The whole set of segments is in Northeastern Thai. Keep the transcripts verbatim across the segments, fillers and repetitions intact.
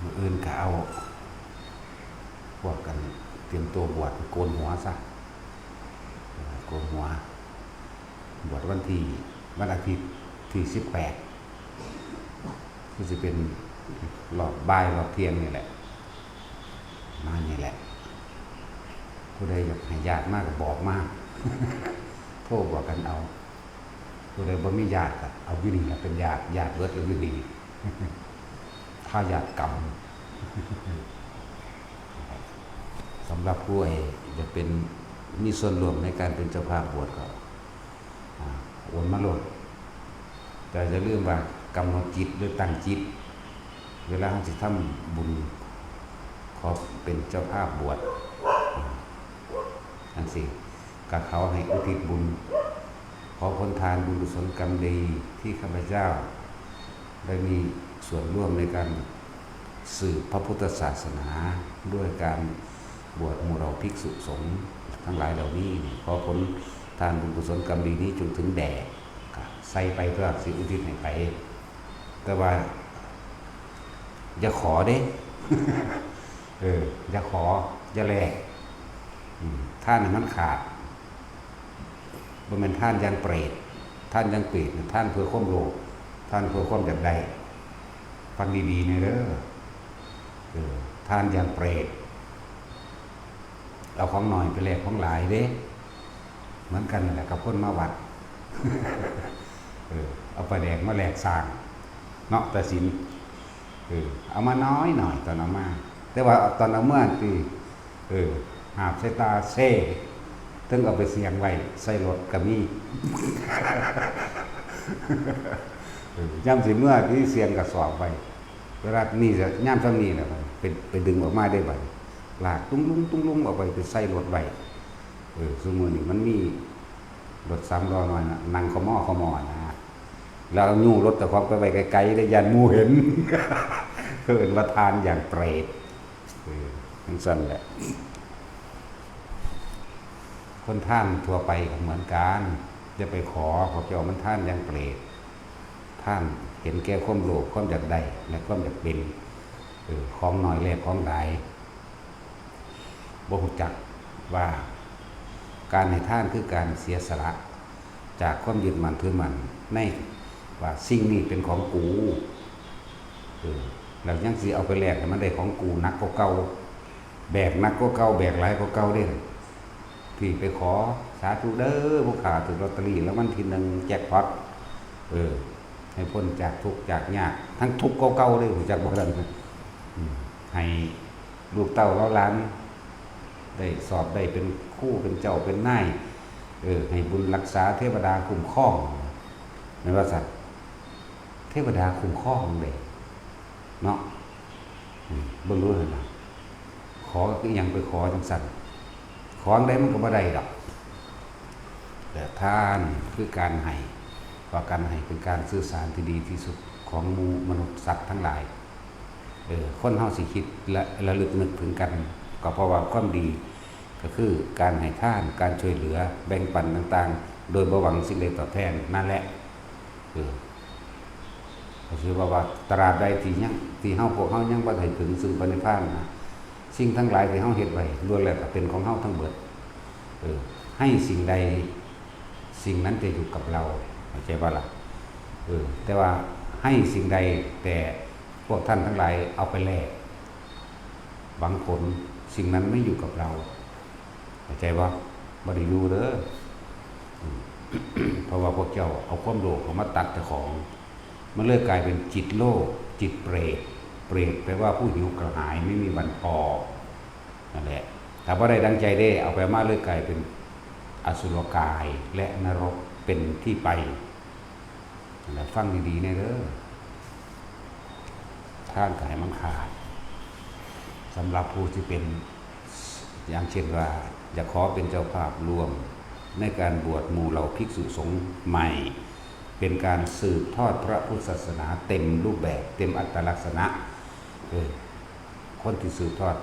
มื้ออื่นก็เอา พวกกันเตรียมตัวบวช โกนหัวซะ เออ โกนหัว บวชวันที่ วันอาทิตย์ที่สิบแปด คือสิเป็นรอบบ่ายรอบเที่ยงนี่แหละ มานี่แหละ ผู้ใดอยากให้ญาติมาก็บอกมา โทรบอกกันเอา ผู้ใดบ่มีญาติก็เอาอยู่นี่ล่ะเป็นญาติ ญาติเบิดเอาอยู่นี่ ทายาทกรรม สำหรับผู้ใดอยากเป็น มีส่วนร่วมในการเป็นเจ้าภาพบวชก็ อ่า โอนมาโลด แต่อย่าลืมว่ากำหนดจิตหรือตั้งจิต เวลาเราสิทำบุญ ขอเป็นเจ้าภาพบวช อ่า จั่งซี้ ก็ขอให้อุทิศบุญ ขอผลทานบุญกุศลกรรมดีที่ข้าพเจ้า ได้มีส่วนร่วมในการสืบพระพุทธศาสนา ด้วยการบวชหมู่เหล่าภิกษุสงฆ์ทั้งหลายเหล่านี้ ขอผลทานบุญกุศลกรรมดีนี้จงถึงแด่ ก็ใส่ไปเพื่อสิอุทิศให้ไป แต่ว่า อย่าขอเด้ เออ อย่าขอ อย่าแลก อืม ทานให้มันขาด บ่แม่นทานอย่างเปรต ทานอย่างเปรตเนี่ย ทานเพื่อความโลภ ทานเพื่อความอยากได้ ฟังดีๆ แน่เด้อ เออ ทานอย่างเปรต เอาของน้อยไปแลกของหลายเด้ เหมือนกันนั่นแหละกับคนมาวัด เออ เอาปลาแดกมาแลกสร้าง เนาะ ตาสิน เออ เอามาน้อยหน่อยตอนเอามา แต่ว่าตอนเอาเมือติ เออ หาบใส่ตาเซ่ ถึงเอาไปเสี่ยงไว้ ใส่รถก็มี เออ ยามสิเมือติเสี่ยงกระสอบไว้ เวลานี่จะ ยามส่ำนี้แหละ ไป ไปดึงออกมาได้บัด ลากตุ้งลุงตุ้งลุงออกไป ไปใส่รถไว้ เออ ซุมื้อนี้มันมีรถสามล้อน้อยนะ นั่งขมอขมอนะ แล้วเอายู้รถเจ้าของไปไว้ไกลๆ ได้ ย่านหมู่เห็น เขาเอิ้นว่าทานอย่างเปรต เออ จั่งซั้นแหละ คนทานทั่วไปก็เหมือนกัน อย่าไปขอ พวกเจ้ามันทานอย่างเปรต ทานเห็นแก่ความโลภ ความอยากได้ และความอยากเป็น เออ ของน้อยแลกของหลาย บ่รู้จักว่าการให้ทานคือการเสียสละจากความยึดมั่นถือมั่นในว่าสิ่งนี้เป็นของกู เออ แล้วยังสิเอาไปแลกให้มันได้ของกูหนักกว่าเก่า แบกหนักกว่าเก่า แบกหลายกว่าเก่าเด้ ที่ไปขอ สาธุเด้อ ผู้ข้าถืกลอตเตอรี่รางวัลที่หนึ่งแจ็คพอต เออ ให้พ้นจากทุกข์จากยาก ทั้งทุกข์กว่าเก่าเด้ รู้จักบ่ล่ะ อืม ให้ลูกเต้าเหล่าหลาน ได้สอบได้เป็นครูเป็นเจ้าเป็นนาย เออ ให้บุญรักษา เทวดาคุ้มครอง แม่นว่าซั่น เทวดาคุ้มครองเด้ เนาะ อืม เบิ่งดูนั่นน่ะ ขอคือหยังไปขอจั่งซั้น ขอจั่งใดมันก็บ่ได้ดอก แต่ทานคือการให้ เพราะการให้เป็นการสื่อสารที่ดีที่สุดของหมู่มนุษย์สัตว์ทั้งหลาย เออ คนเฮาสิคิดและระลึกนึกถึงกัน ก็เพราะว่าความดี ก็คือการให้ทาน การช่วยเหลือ แบ่งปันต่างๆ โดยบ่หวังสิ่งใดตอบแทนนั่นแหละ เออ ก็คือว่า ว่าตราบใดที่ยัง ที่เฮา พวกเฮายังบ่ได้ถึงซึ่งพระนิพพานนะ สิ่งทั้งหลายที่เฮาเฮ็ดไว้ล้วนแล้วก็เป็นของเฮาทั้งเบิด เออ ให้สิ่งใด สิ่งนั้นจะอยู่กับเรา เข้าใจบ่ล่ะ เออ แต่ว่าให้สิ่งใด แต่พวกท่านทั้งหลายเอาไปแลก หวังผล สิ่งนั้นไม่อยู่กับเรา เข้าใจบ่ บ่ได้อยู่เด้อ อืม เพราะว่าพวกเจ้าเอาความโลภเข้ามาตัดเจ้าของ มันเลยกลายเป็นจิตโลภ จิตเปรต เปรตแปลว่าผู้หิวกระหายไม่มีวันพอ นั่นแหละ ถ้าบ่ได้ดังใจเด้ เอาไปมาเลยกลายเป็นอสุรกายและนรกเป็นที่ไป นั่นแหละ ฟังดีๆ แน่เด้อ ทานก็ให้มันขาด สำหรับผู้ที่เป็น อย่างเช่นว่า อยากขอเป็นเจ้าภาพร่วมในการบวชหมู่เหล่าภิกษุสงฆ์ใหม่ เป็นการสืบทอดพระพุทธศาสนาเต็มรูปแบบ เต็มอัตลักษณะ เออ คนที่สืบทอด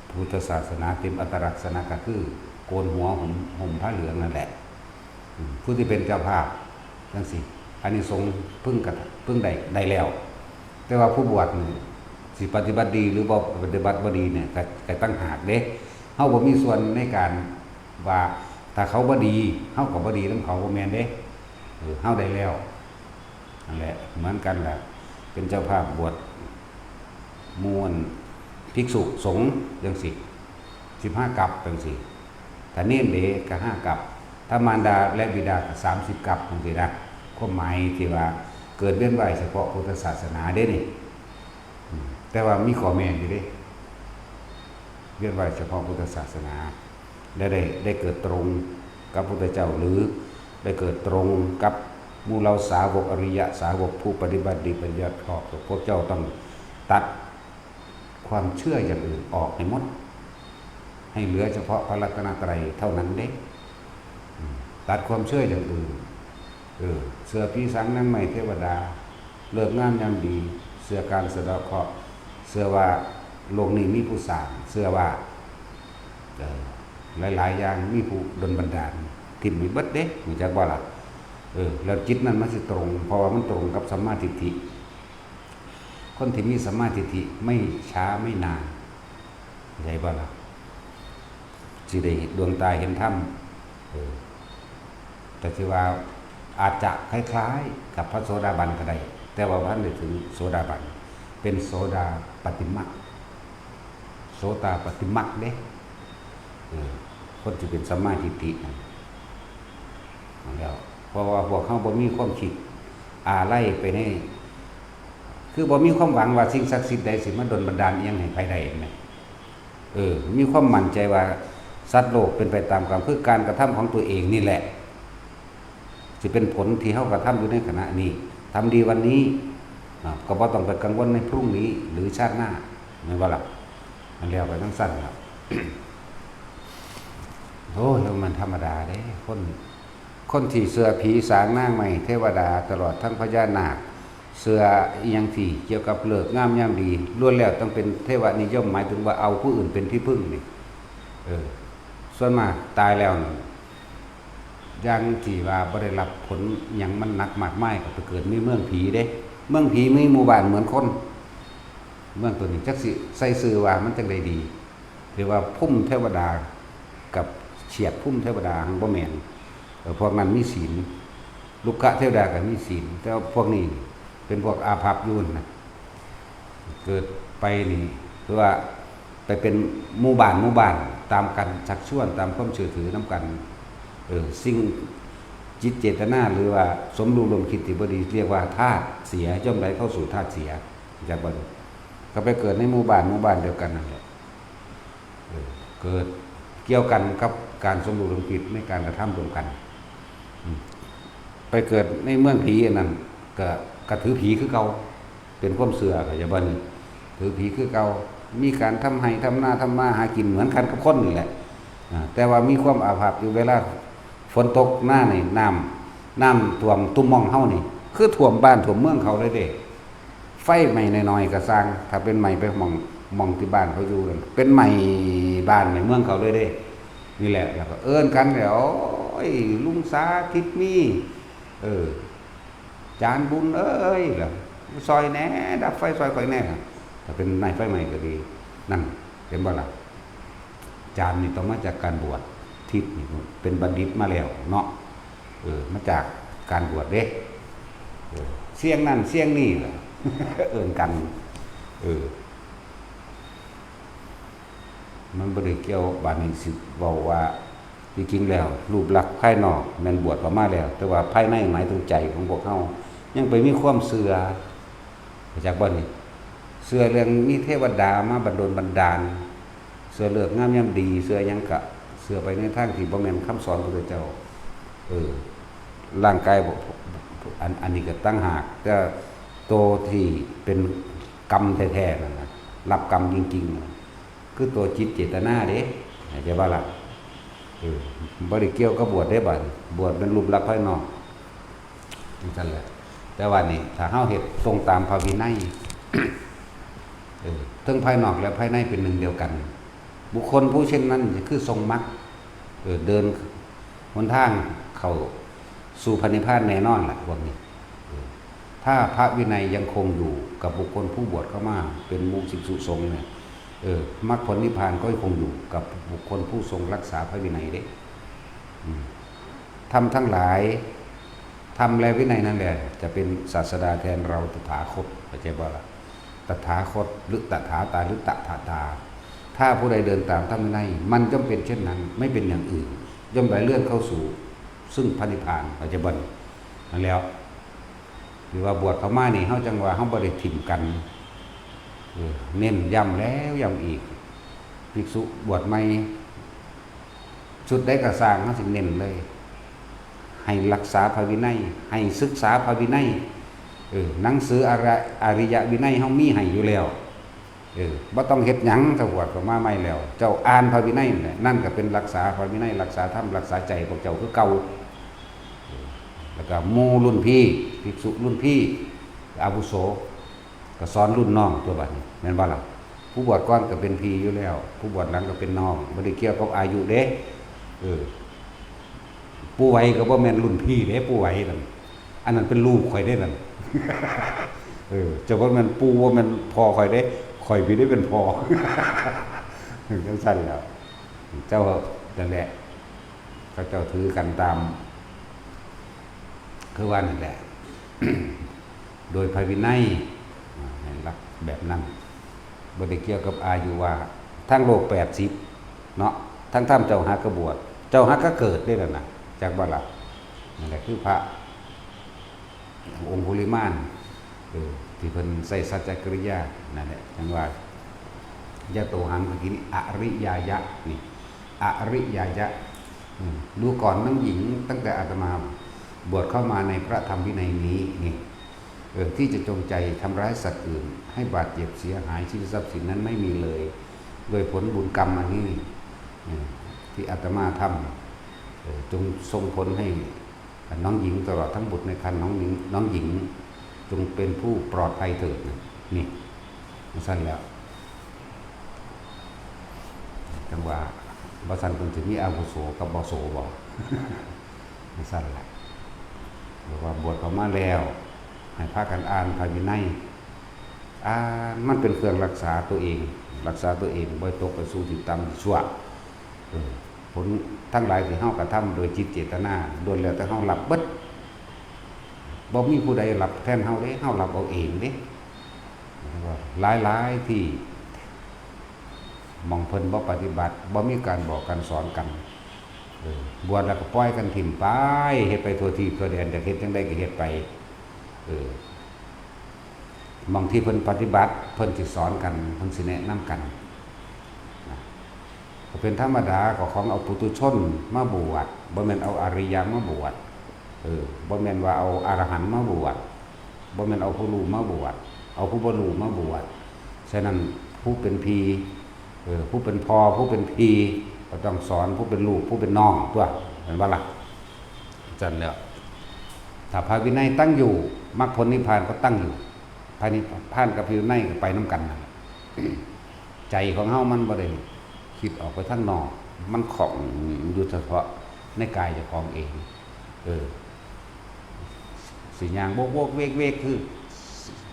พุทธศาสนาเต็มอัตลักษณะก็คือ โกนหัวห่ม ห่มผ้าเหลืองนั่นแหละ อืม ผู้ที่เป็นเจ้าภาพจั่งซี้ อานิสงส์พึงกระ พึงได้ ได้แล้ว แต่ว่าผู้บวชนี่ สิ สิปฏิบัติดีหรือบ่ปฏิบัติบ่ดีเนี่ยก็ก็ต่างหากเด้ เฮาบ่มีส่วนในการว่าถ้าเขาบ่ดี เฮาก็บ่ดีนำเขา บ่แม่นเด้ เออ เฮาได้แล้ว นั่นแหละ เหมือนกันแหละ เป็นเจ้าภาพบวชหมู่อันภิกษุสงฆ์จั่งซี้ สิบห้ากัปจั่งซี้ ถ้าเณรเด้ก็ห้ากัป ถ้ามารดาและบิดาก็สามสิบกัปจั่งซี้นะ ความหมายที่ว่าเกิดเวียนว่ายเฉพาะพุทธศาสนาเด้นี่ อืม แต่ว่ามีข้อแม้อยู่เด้ เวียนว่ายเฉพาะพุทธศาสนา และได้ ได้เกิดตรงกับพุทธเจ้า หรือได้เกิดตรงกับหมู่เหล่าสาวกอริยะสาวกผู้ปฏิบัติดีปฏิบัติชอบ พวกเจ้าต้องตัดความเชื่ออย่างอื่นออกให้หมด ให้เหลือเฉพาะพระรัตนตรัยเท่านั้นเด้ อืม ตัดความเชื่ออย่างอื่น เออ เชื่อผีสางนางไม้เทวดา ฤกษ์งามยามดี เชื่อการสะเดาะเคราะห์ เชื่อว่าโลกนี้มีผู้สร้าง เชื่อว่า เออ หลายๆอย่างมีผู้ดลบันดาล ถิ่มไปเบิดเด้ รู้จักบ่ล่ะ เออ แล้วจิตนั้นมันสิตรง เพราะว่ามันตรงกับสัมมาทิฏฐิ คนที่มีสัมมาทิฏฐิไม่ช้าไม่นาน เข้าใจบ่ล่ะ สิได้ดวงตาเห็นธรรม เออ แต่ที่ว่าอาจจะคล้ายๆกับพระโสดาบันก็ได้ แต่ว่าบ่ทันได้ถึงโสดาบัน เป็นโสดาปัตติมัค โสดาปัตติมัคเด้ เออ คนที่เป็นสัมมาทิฏฐินั่น นั่นแหล้ว เพราะว่าพวกเฮาบ่มีความคิดอาลัยไปใน คือบ่มีความหวังว่าสิ่งศักดิ์สิทธิ์ใดสิมาดลบันดาลอิหยังให้ไผได้แม่น เออ มีความมั่นใจว่าสัตว์โลกเป็นไปตามกรรม คือการกระทำของตัวเองนี่แหละ สิเป็นผลที่เฮากระทำอยู่ในขณะนี้ ทำดีวันนี้ อ่า ก็บ่ต้องไปกังวลในพรุ่งนี้หรือชาติหน้า แม่นบ่ล่ะ มันแล้วไปจั่งซั้นล่ะ โอ้ย แล้วมันธรรมดาเด้ คน คนที่เชื่อผีสางนางไม้เทวดา ตลอดทั้งพญานาค เชื่ออิหยังที่เกี่ยวกับฤกษ์งามยามดี ล้วนแล้วต้องเป็นเทวนิยม หมายถึงว่าเอาผู้อื่นเป็นที่พึ่งนี่ เออ ส่วนมากตายแล้วนี่ อย่างที่ว่าบ่ได้รับผลหยังมันหนักมากมาย ก็ไปเกิดในเมืองผีเด้ เมืองผีมีหมู่บ้านเหมือนคน เมืองตัวนี้จักสิใส่ชื่อว่ามันจั่งใดดี เรียกว่าภูมิเทวดากับเฉียดภูมิเทวดา หั้นบ่แม่น เออ พวกนั้นมีศีล รุกขเทวดาก็มีศีล แต่ว่าพวกนี้เป็นพวกอาภัพอยู่หั่นนะ เกิดไปนี่ คือว่าไปเป็นหมู่บ้านหมู่บ้าน ตามการชักชวน ตามความเชื่อถือนำกัน เออ สิ่งจิตเจตนา หรือว่าสมรู้ร่วมคิดที่บ่ดี เรียกว่าธาตุเสีย ย่อมไหลเข้าสู่ธาตุเสีย จักบ่ ก็ไปเกิดในหมู่บ้านหมู่บ้านเดียวกันนั่นแหละ เออ เกิดเกี่ยวกันกับการสมรู้ร่วมคิดในการกระทำร่วมกัน อืม ไปเกิดในเมืองผีอันนั้น ก็ ก็ถือผีคือเก่า เป็นความเชื่อ เข้าใจบ่นี่ ถือผีคือเก่า มีการทำไร่ทำนาทำมาหากินเหมือนกันกับคนนี่แหละ อ่า แต่ว่ามีความอาภัพอยู่ เวลาฝนตกมานี่ น้ำ น้ำท่วมตุ่มหม่องเฮานี่ คือท่วมบ้านท่วมเมืองเขาเลยเด้ ไฟไหม้น้อยๆก็ซ่าง ถ้าเป็นไหม้ไปหม่อง หม่องที่บ้านเขาอยู่นั่น เป็นไหม้บ้านไหม้เมืองเขาเลยเด้ นี่แหละ แล้วก็เอิ้นกันแล้ว โอ้ย ลุงสาธิตมี เออ จานบุญเอ้ย ล่ะ ซอยแหน่ ดับไฟซอยข้อยแหน่ ถ้าเป็นนายไฟไหม้ก็ดี นั่น เห็นบ่ล่ะ จานนี่ต้องมาจากการบวช ทิศนี่เป็นบัณฑิตมาแล้วเนาะ เออ มาจากการบวชเด้ เออ เสี้ยงนั่นเสี้ยงนี่ล่ะ เอิ้นกัน เออ มันบ่ได้เกี่ยว บาดนี้สิเว้าว่า ที่จริงแล้ว รูปลักษณ์ภายนอกแม่นบวชออกมาแล้ว แต่ว่าภายในหมายถึงใจของพวกเฮา ยังไปมีความเชื่อ รู้จักบ่นี่ เชื่อเรื่องมีเทวดามาบันดลบันดาล เชื่อฤกษ์งามยามดี เชื่อหยังกะ เชื่อไปในทางที่บ่แม่นคำสอนพระพุทธเจ้า เออ ร่างกายบ่ อัน อันนี้ก็ต่างหาก แต่โตที่เป็นกรรมแท้ๆนั่นน่ะ รับกรรมจริงๆน่ะ คือตัวจิตเจตนาเด้ เข้าใจบ่ล่ะ เออ บ่ได้เกี่ยวกับบวชเด้บัดนี้ บวชเป็นรูปลักษณ์ภายนอก จั่งซั้นแหละ แต่ว่านี่ ถ้าเฮาเฮ็ดตรงตามพระวินัย เออ ทั้งภายนอกและภายในเป็นหนึ่งเดียวกัน บุคคลผู้เช่นนั้นคือทรงมรรค เออ เดินหนทางเข้าสู่พระนิพพานแน่นอนล่ะ พวกนี้ เออ ถ้าพระวินัยยังคงอยู่กับบุคคลผู้บวชเข้ามาเป็นหมู่ภิกษุสงฆ์เนี่ย เออ มรรคผลนิพพานก็คงอยู่กับบุคคลผู้ทรงรักษาพระวินัยเด้ อืม ธรรมทั้งหลาย ธรรมและวินัยนั่นแหละ จะเป็นศาสดาแทนเราตถาคต เข้าใจบ่ล่ะ ตถาคต หรือตถาตา หรือตถาตา ถ้าผู้ใดเดินตามธรรมวินัย มันย่อมเป็นเช่นนั้น ไม่เป็นอย่างอื่น ย่อมไหลเลื่อนเข้าสู่ ซึ่งพระนิพพาน เข้าใจบ่ล่ะ นั่นแล้ว หรือว่าบวชเข้ามานี่ เฮาจั่งว่าเฮาบ่ได้ถิ่มกัน เออ เน้นย้ำแล้วย้ำอีก ภิกษุบวชใหม่ ชุดใดก็ซ่าง เฮาสิเน้นเลย ให้รักษาพระวินัย ให้ศึกษาพระวินัย เออ หนังสืออริ- อริยวินัยเฮามีให้อยู่แล้ว เออ บ่ต้องเฮ็ดหยัง ถ้าบวชเข้ามาใหม่แล้ว เจ้าอ่านพระวินัยนั่นแหละ นั่นก็เป็นรักษาพระวินัย รักษาธรรม รักษาใจพวกเจ้าคือเก่า เออ แล้วก็หมู่รุ่นพี่ ภิกษุรุ่นพี่ อาวุโส ก็สอนรุ่นน้องตัวบัดนี้ แม่นบ่ล่ะ ผู้บวชก่อนก็เป็นพี่อยู่แล้ว ผู้บวชหลังก็เป็นน้อง บ่ได้เกี่ยวกับอายุเด้ เออ ปู่ไหวก็บ่แม่นรุ่นพี่เด้ ปู่ไหวนั่น อันนั้นเป็นลูกข่อยเด้นั่น เออ เจ้าบ่แม่นปู่ บ่แม่นพ่อข่อยเด้ ข่อยพี่ได้เป็นพ่อ จั่งซั่นแหล้ว เจ้านั่นแหละ เขาเจ้าถือกันตาม คือว่านั่นแหละ โดยพระวินัย อ่า ให้รักแบบนั้น บ่ได้เกี่ยวกับอายุว่า ทางโลกแปดสิบเนาะ ทางธรรมเจ้าหากะบวช เจ้าหากะเกิดได้แล้วนะ จักบ่ล่ะ นั่นแหละคือพระองคุลิมาน เออ ที่เพิ่นใช้สัจจกิริยา นั่นแหละ จั่งว่า ยะโตหัง ก็คือนี่ อริยายะ นี่ อริยายะ อืม ดูก่อนนางหญิง ตั้งแต่อาตมาบวชเข้ามาในพระธรรมวินัยนี้ นี่ เออ ที่จะจงใจทำร้ายสัตว์อื่น ให้บาดเจ็บเสียหาย ชีวิตทรัพย์สินนั้นไม่มีเลย โดยผลบุญกรรมอันนี้ เออ ที่อาตมาทำ เออ จงส่งผลให้นางหญิงตลอดทั้งบุตรในครรภ์นางหญิง นางหญิง จงเป็นผู้ปลอดภัยเถิด นี่ จั่งซั่นแล้ว จั่งว่า บ่ซั่นเพิ่นสิมีอาวุโสกับบ่โสบ่ จั่งซั่นแหละ บอกว่าบวชเข้ามาแล้ว ให้พากันอ่านพระวินัย อ่าน มันเป็นเครื่องรักษาตัวเอง รักษาตัวเอง บ่ให้ตกไปสู่ที่ต่ำที่ชั่ว เออ ผลทั้งหลายที่เฮากระทำโดยจิตเจตนา ล้วนแล้วแต่เฮารับเบิด บ่มีผู้ใดรับแทนเฮาเด้ เฮารับเอาเองเด้ หลายๆที่ หม่องเพิ่นบ่ปฏิบัติ บ่มีการบอกการสอนกัน เออ บวชแล้วก็ปล่อยกันถิ่มไป เฮ็ดไปทั่วทีปทั่วแดน อยากเฮ็ดจั่งใดก็เฮ็ดไป เออ หม่องที่เพิ่นปฏิบัติ เพิ่นสิสอนกัน เพิ่นสิแนะนำกัน นะ ก็เป็นธรรมดา ก็ของเอาปุถุชนมาบวช บ่แม่นเอาอริยะมาบวช เออ บ่แม่นว่าเอาอรหันต์มาบวช บ่แม่นเอาผู้รู้มาบวช เอาผู้บ่รู้มาบวช ฉะนั้นผู้เป็นพี่ เออ ผู้เป็นพ่อ ผู้เป็นพี่ ก็ต้องสอนผู้เป็นลูก ผู้เป็นน้องตั๊ว แม่นบ่ล่ะ จั่งซั่นแล้ว ถ้าพระวินัยตั้งอยู่ มรรคผลนิพพานก็ตั้งอยู่ พระนิพพานกับพระวินัยก็ไปนำกันนั่นแหละ ใจของเฮามันบ่ได้คิดออกไปทางนอก มันข้องอยู่เฉพาะในกายเจ้าของเอง เออ สิย่างโวกๆเวกๆ คือ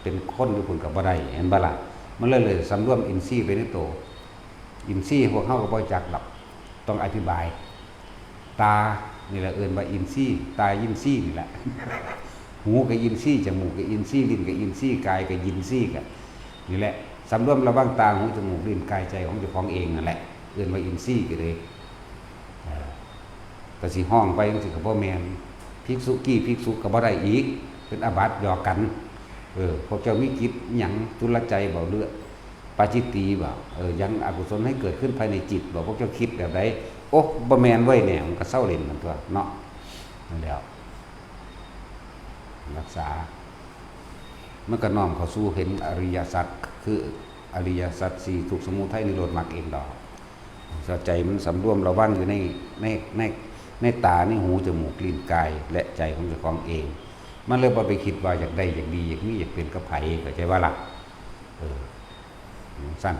เป็นคนอยู่พุ้นก็บ่ได้ เห็นบ่ล่ะ มันเลย เลยสำรวมอินทรีย์ไปในตัว อินทรีย์พวกเฮาก็บ่จักดอก ต้องอธิบาย ตานี่แหละเอิ้นว่าอินทรีย์ ตาอินทรีย์นี่แหละ หูก็อินทรีย์ จมูกก็อินทรีย์ ลิ้นก็อินทรีย์ กายก็อินทรีย์ ก็นี่แหละ สำรวมระวังตา หู จมูก ลิ้น กาย ใจของเจ้าของเองนั่นแหละ เอิ้นว่าอินทรีย์ก็เลย เอ่อ ก็สิฮ้องไปจั่งซี้ก็บ่แม่น ภิกษุกี้ภิกษุก็บ่ได้อีก เป็นอาบัติหยอกกัน เออ พวกเจ้ามีจิตหยัง ทุรใจบ่ หรือปาจิตตีบ่ เออ ยังอกุศลให้เกิดขึ้นภายในจิตบ่ พวกเจ้าคิดแบบใด โอ้ บ่แม่นเว้ยเนี่ย มันก็เซาเล่นกันตั๊วเนาะ นั่นแหล้ว รักษา มันก็น้อมเข้าสู่เห็นอริยสัจ คืออริยสัจสี่ ทุกข์ สมุทัย นิโรธ มรรคเองดอก ถ้าใจมันสำรวมระวังอยู่ใน ใน ใน ในตา ในหู จมูก ลิ้น กาย และใจของเจ้าของเอง มันเลยบ่ไปคิดว่าอยากได้ อยากดี อยากมี อยากเป็นกับไผ เข้าใจบ่ล่ะ เออ จั่งซั่น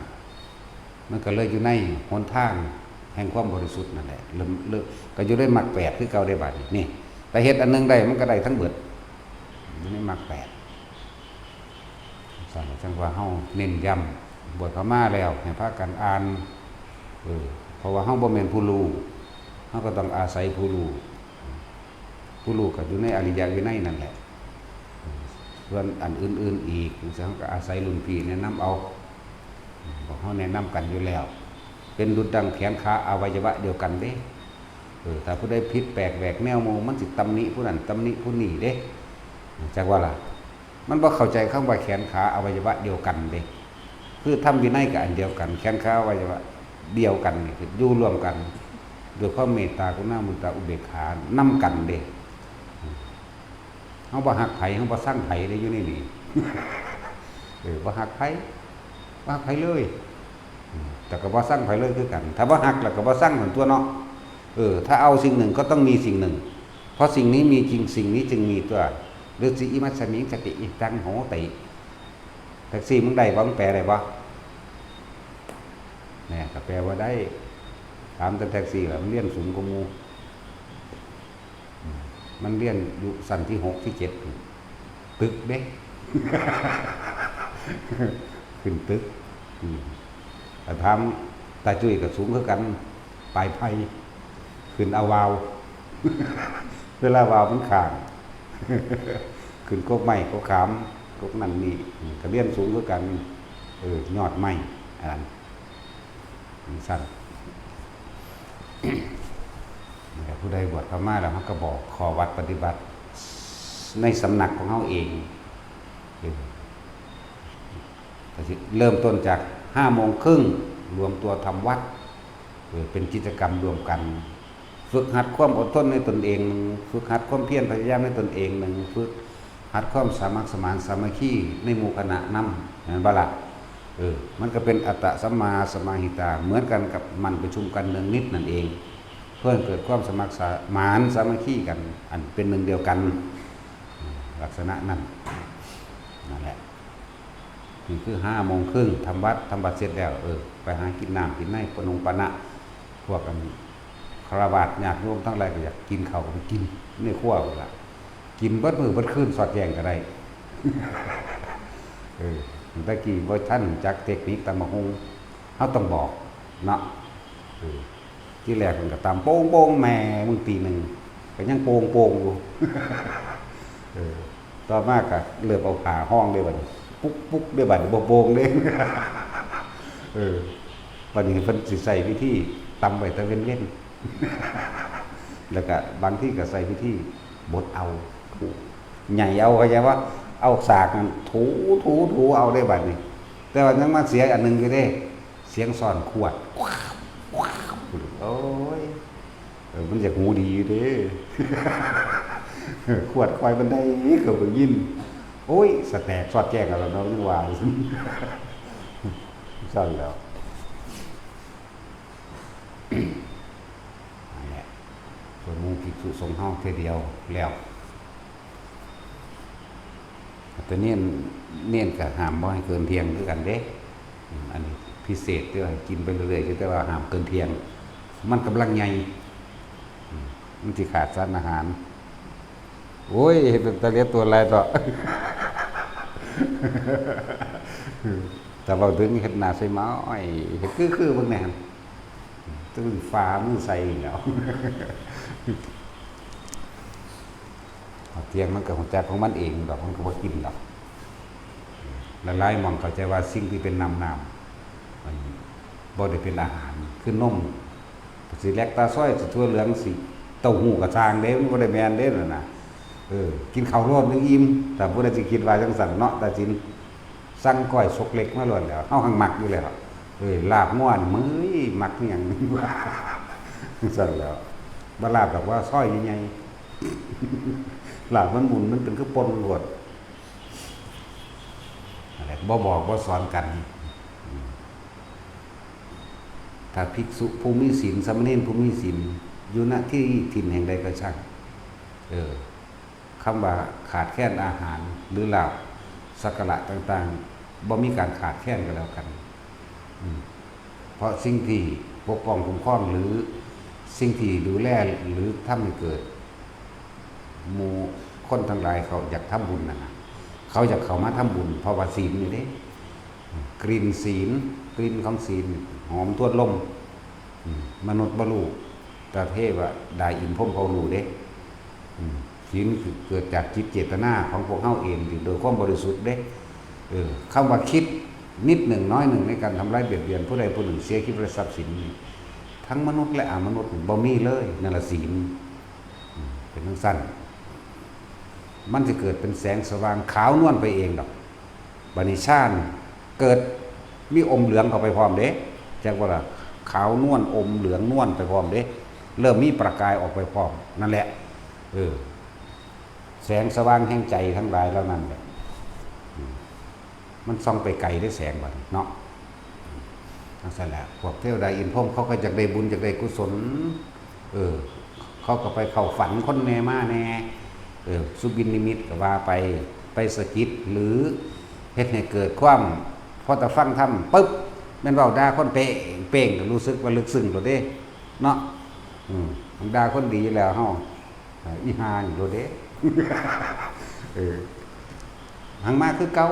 มันก็เลยอยู่ในหนทางแห่งความบริสุทธิ์นั่นแหละ เริ่ม เริ่ม ก็อยู่ในมรรคแปดคือเก่าได้บัดนี้ นี่ แต่เฮ็ดอันหนึ่งได้ มันก็ได้ทั้งเบิด อยู่ในมรรคแปด จั่งว่าเฮาเน้นย้ำ บวชเข้ามาแล้วให้พากันอ่าน เออ เพราะว่าเฮาบ่แม่นผู้รู้ เฮาก็ต้องอาศัยผู้รู้ ผู้รู้ก็อยู่ในอริยวินัยนั่นแหละ ส่วนอันอื่นๆอีกจั่งซี้ เฮาก็อาศัยรุ่นพี่แนะนำเอา พวกเฮาแนะนำกันอยู่แล้ว เป็นดุจดังแขนขาอวัยวะเดียวกันเด้ เออ ถ้าผู้ใดผิดแปลกแหวกแนวหมู่ มันสิตำหนิผู้นั้นตำหนิผู้นี้เด้ จักว่าล่ะ มันบ่เข้าใจคำว่าแขนขาอวัยวะเดียวกันเด้ คือธรรมวินัยก็อันเดียวกัน แขนขาอวัยวะเดียวกันนี่คืออยู่ร่วมกัน ด้วยความเมตตากรุณามุทิตาอุเบกขานำกันเด้ เฮาบ่ฮักไผ เฮาบ่ซังไผเด้อยู่ในนี่ เออ บ่ฮักไผ บ่ฮักไผเลย อืม แต่ก็บ่ซังไผเลยคือกัน ถ้าบ่ฮักแล้วก็บ่ซังนั่นตั๊วเนาะ เออ ถ้าเอาสิ่งหนึ่งก็ต้องมีสิ่งหนึ่ง เพราะสิ่งนี้มีจริง สิ่งนี้จึงมีตั๊ว ฤๅษี อิมัสสมิง สติ อิทัง โหติ แท็กซี่มึงได้บ่ มึงแปลได้บ่ แหน่ ก็แปลว่าได้ ถามแต่แท็กซี่ล่ะ มันเรียนสูงกว่าหมู่ อืม มันเรียนอยู่ชั้นที่หกที่เจ็ด ตึกเด้ ขึ้นตึก อืม แต่ถามตาจุ้ยก็สูงคือกัน ปลายไผ่ ขึ้นเอาวาว เวลาวาวมันข้าง ขึ้นกกไม้กกขาม กกนั่นนี่ อืม ก็เรียนสูงคือกัน เออ ยอดไม้ อันนั้น จั่งซั้น แต่ผู้ใดบวชเข้ามาแล้ว เฮาก็บอกข้อวัดปฏิบัติ ในสำนักของเฮาเอง เออ ก็สิเริ่มต้นจากห้าโมงครึ่ง รวมตัวทำวัด เออ เป็นกิจกรรมร่วมกัน ฝึกหัดความอดทนในตนเองหนึ่ง ฝึกหัดความเพียรพยายามในตนเองหนึ่ง ฝึกหัดความสามัคคีสมานสามัคคีในหมู่คณะนำ แม่นบ่ล่ะ เออ มันก็เป็นอัตตะสัมมาสมาหิตา เหมือนกันกับหมั่นประชุมกันเนืองนิดนั่นเอง เพื่อให้เกิดความสมัครสมานสามัคคีกัน อันเป็นหนึ่งเดียวกัน ลักษณะนั้น นั่นแหละ นี่คือห้าโมงครึ่ง ทำวัด ทำวัดเสร็จแล้ว เออ ไปหากินน้ำกินใน ปะนงปะนะ พวกอันฆราวาสญาติโยมทั้งหลายก็อยากกินข้าวก็ไปกินในครัวพู้นล่ะ กินเบิดมื้อเบิดคืนสอดแจ้งก็ได้ เออ แต่กี้บ่ทันจักเทคนิคตำบักหุ่ง เฮาต้องบอกเนาะ เออ ทีแรกมันก็ตำโป่งๆ แหม มึงตีหนึ่ง ก็ยังโป่งๆ อยู่ เออ ต่อมาก็เริ่มเอาผ้าห่องเด้บัดนี้ ปุ๊กๆ เด้บัดนี้ บ่โป่งเด้ เออ บัดนี้เพิ่นสิใช้วิธีตำไว้แต่เว็นๆ แล้วก็บางทีก็ใช้วิธีบดเอา ถู ใหญ่เอา เข้าใจบ่ เอาสากนั่นถู ถู ถูเอาเด้บัดนี้ แต่ว่ายังมาเสียอันหนึ่งอยู่เด้ เสียงซ้อนขวด โอ้ย เออ มันอยากหูดีอยู่เด้ ขวดคอยบันไดก็บ่ยิน โอ้ย สะแตกสอดแจ้งกันแล้วเนาะ ยังว่า ซั่นแหล้ว นั่นแหละ ส่วนหมู่ภิกษุสงฆ์เฮาเทื่อเดียวแล้ว แต่เณร เณรก็ห้ามบ่ให้เกินเที่ยงคือกันเด้ อืม อันนี้พิเศษที่ว่ากินไปเรื่อยๆ แต่ว่าห้ามเกินเที่ยง มันกำลังใหญ่ อืม มันสิขาดสารอาหาร โอ้ย เฮ็ดเป็นตาเหลือตัวหลายเถาะ แต่เว้าถึงเฮ็ดหน้าใส่หมาอ้อย เฮ็ดคือๆ เบิ่งแหน่หั่น ตึ้งฟ้ามือใส่อีกแล้ว เที่ยงมันก็ฮู้จักของมันเองดอก มันก็บ่กินดอก หลายๆ หม่องเข้าใจว่าสิ่งที่เป็นน้ำๆ มันบ่ได้เป็นอาหาร คือนม สิแลกตาซอย สิถั่วเหลือง สิเต้าหู้ก็ซ่างเด้ มันบ่ได้แม่นเด้นั่นน่ะ เออ กินข้าวโลดหนึ่งอิ่ม แต่ผู้ใดสิคิดว่าจั่งซั้นเนาะ ตาจิน สั่งก้อยซกเล็กมาโลดแหล้ว เฮาหังมักอยู่แล้ว เอ้ย ลาบงัวนี่ มื้ย มักคือหยัง ซั่นแหล้ว บ่ลาบดอกว่าซอยใหญ่ๆ ลาบมันบุญ มันเป็นคือป่นโลด นั่นแหละ บ่บอกบ่สอนกัน ถ้าภิกษุผู้มีศีล สามเณรผู้มีศีล อยู่ณที่ถิ่นแห่งใดก็ช่าง เออ คำว่าขาดแคลนอาหารหรือลาภสักการะต่างๆ บ่มีการขาดแคลนก็แล้วกัน อืม เพราะสิ่งที่ปกป้องคุ้มครองหรือสิ่งที่ดูแลหรือทำให้เกิด หมู่คนทั้งหลายเขาอยากทำบุญนั่นน่ะ เขาอยากเข้ามาทำบุญ เพราะว่าศีลนี่เด้ กลิ่นศีล กลิ่นของศีลหอมทวนลม อืม มนุษย์บ่ฮู้ แต่เทวดาอินทร์พรหมเขาฮู้เด้ อืม ศีลคือเกิดจากจิตเจตนาของพวกเฮาเอง โดยความบริสุทธิ์เด้ เออ คำว่าคิดนิดหนึ่งน้อยหนึ่งในการทำร้ายเบียดเบียนผู้ใดผู้หนึ่ง เสียชีวิตและทรัพย์สินนี่ ทั้งมนุษย์และอมนุษย์นี่บ่มีเลย นั่นละศีล อืม เป็นจั่งซั้น มันสิเกิดเป็นแสงสว่างขาวนวลไปเองดอก บัดนี้ฌานเกิดมีอมเหลืองเข้าไปพร้อมเด้ จักว่าล่ะ ขาวนวลอมเหลืองนวลไปพร้อมเด้ เริ่มมีประกายออกไปพร้อม นั่นแหละ เออ แสงสว่างแห่งใจทั้งหลายเหล่านั้นแหละ อืม มันส่องไปไกลได้แสงบัดนี้เนาะ จั่งซั้นแหละ พวกเทวดาอินทร์พรหมเขาก็อยากได้บุญ อยากได้กุศล เออ เขาก็ไปเข้าฝันคนแหน่มาแหน่ เออ สุบินนิมิตก็ว่าไป ไปสะกิด หรือเฮ็ดให้เกิดความ พอแต่ฟังธรรมปึ๊บ แม่นเว้าด่าคนเป๊ะเป้ง ก็รู้สึกว่าลึกซึ้งโลดเด้ เนาะ อืม ด่าคนดีแล้วเฮา อ่า อีห่านี่โลดเด้ เออ หังมาคือเก่า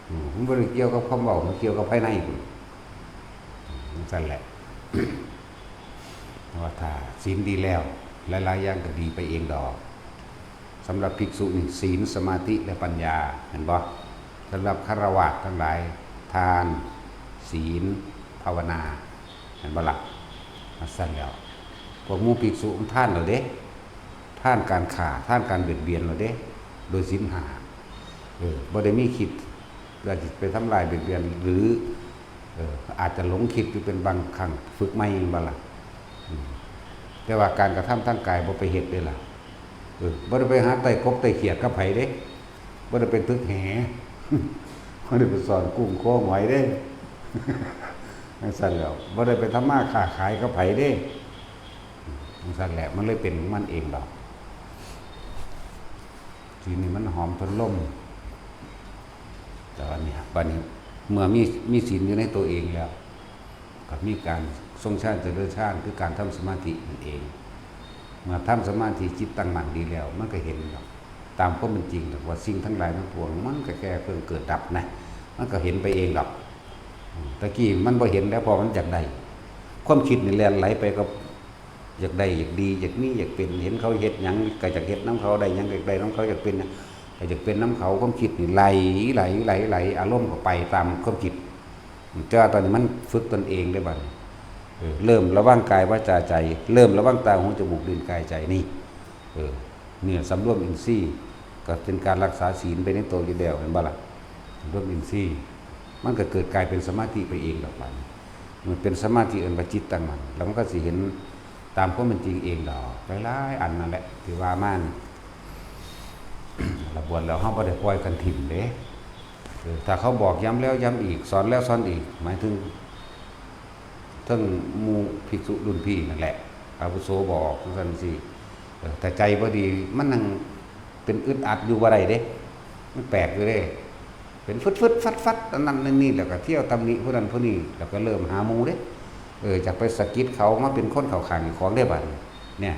อืม มันบ่ได้เกี่ยวกับคำเว้า มันเกี่ยวกับภายในพุ้น อืม จั่งซั้นแหละ ว่าถ้าศีลดีแล้ว หลายๆอย่างก็ดีไปเองดอก สำหรับภิกษุนี่ ศีล สมาธิ และปัญญา เห็นบ่ สำหรับฆราวาสทั้งหลาย ทาน ศีล ภาวนา เห็นบ่ล่ะ จั่งซั้นแล้ว พวกหมู่ภิกษุมันทานแล้วเด้ ทานการฆ่า ทานการเบียดเบียนแล้วเด้ โดยศีลห้า เออ บ่ได้มีคิดว่าสิไปทำลายเบียดเบียน หรือ เออ อาจจะหลงคิดอยู่เป็นบางครั้ง ฝึกใหม่แม่นบ่ล่ะ อืม แต่ว่าการกระทำทางกายบ่ไปเฮ็ดเด้ล่ะ เออ บ่ได้ไปหาไต่กบไต่เขียดกับไผเด้ บ่ได้ไปตึกแห บ่ได้ไปซ่อนกุ้งคอหอยเด้ จั่งซั้นแล้ว บ่ได้ไปทำมาค้าขายกับไผเด้ จั่งซั้นแหละ มันเลยเป็นของมันเองดอก ศีลนี่มันหอมทนลม แต่ว่าเนี่ย บัดนี้ เมื่อมี มีศีลอยู่ในตัวเองแล้ว ก็มีการทรงฌานเจริญฌาน คือการทำสมาธินั่นเอง เมื่อทำสมาธิจิตตั้งมั่นดีแล้ว มันก็เห็นดอก ตามความเป็นจริงดอก ว่าสิ่งทั้งหลายทั้งปวง มันก็แค่เพิ่งเกิดดับนะ มันก็เห็นไปเองดอก อืม ตะกี้มันบ่เห็นแล้ว เพราะมันอยากได้ ความคิดนี่แล่นไหลไปกับ อยากได้ อยากดี อยากมี อยากเป็น เห็นเขาเฮ็ดหยัง ก็อยากเฮ็ดนำเขา ได้หยังก็อยากได้นำเขา อยากเป็นหยังก็อยากเป็นนำเขา ความคิดนี่ไหล ไหล ไหล ไหล อารมณ์ก็ไปตามความคิด แต่ว่าตอนนี้มันฝึกตนเองได้บัดนี้ เออ เริ่มระวังกายวาจาใจ เริ่มระวังตา หู จมูก ลิ้น กาย ใจนี่ เออ เนี่ย สำรวมอินทรีย์ ก็เป็นการรักษาศีลไปในตัวอยู่แล้ว เห็นบ่ล่ะ สำรวมอินทรีย์ มันก็เกิดกลายเป็นสมาธิไปเองดอกบัดนี้ มันเป็นสมาธิอันว่าจิตตั้งมั่น แล้วมันก็สิเห็นตามความเป็นจริงเองดอก หลายๆอันนั่นแหละ ที่ว่ามานี่ ละบวชแล้วเฮาบ่ได้ปล่อยกันถิ่มเด้ เออ ถ้าเขาบอกย้ำแล้วย้ำอีก สอนแล้วสอนอีก หมายถึง เทิงหมู่ภิกษุรุ่นพี่นั่นแหละ อาวุโสบอกจั่งซั้นจั่งซี้ เออ ถ้าใจบ่ดี มันนั่งเป็นอึดอัดอยู่บ่ได้เด้ มันแปลกอยู่เด้ เป็นฟึดๆฟัดๆ อันนั้นอันนี้ แล้วก็เที่ยวตำหนิผู้นั้นผู้นี้ แล้วก็เริ่มหาหมู่เด้ เออ อยากไปสะกิดเขามาเป็นคนเข้าข้างเจ้าของเด้บัดนี้ เนี่ย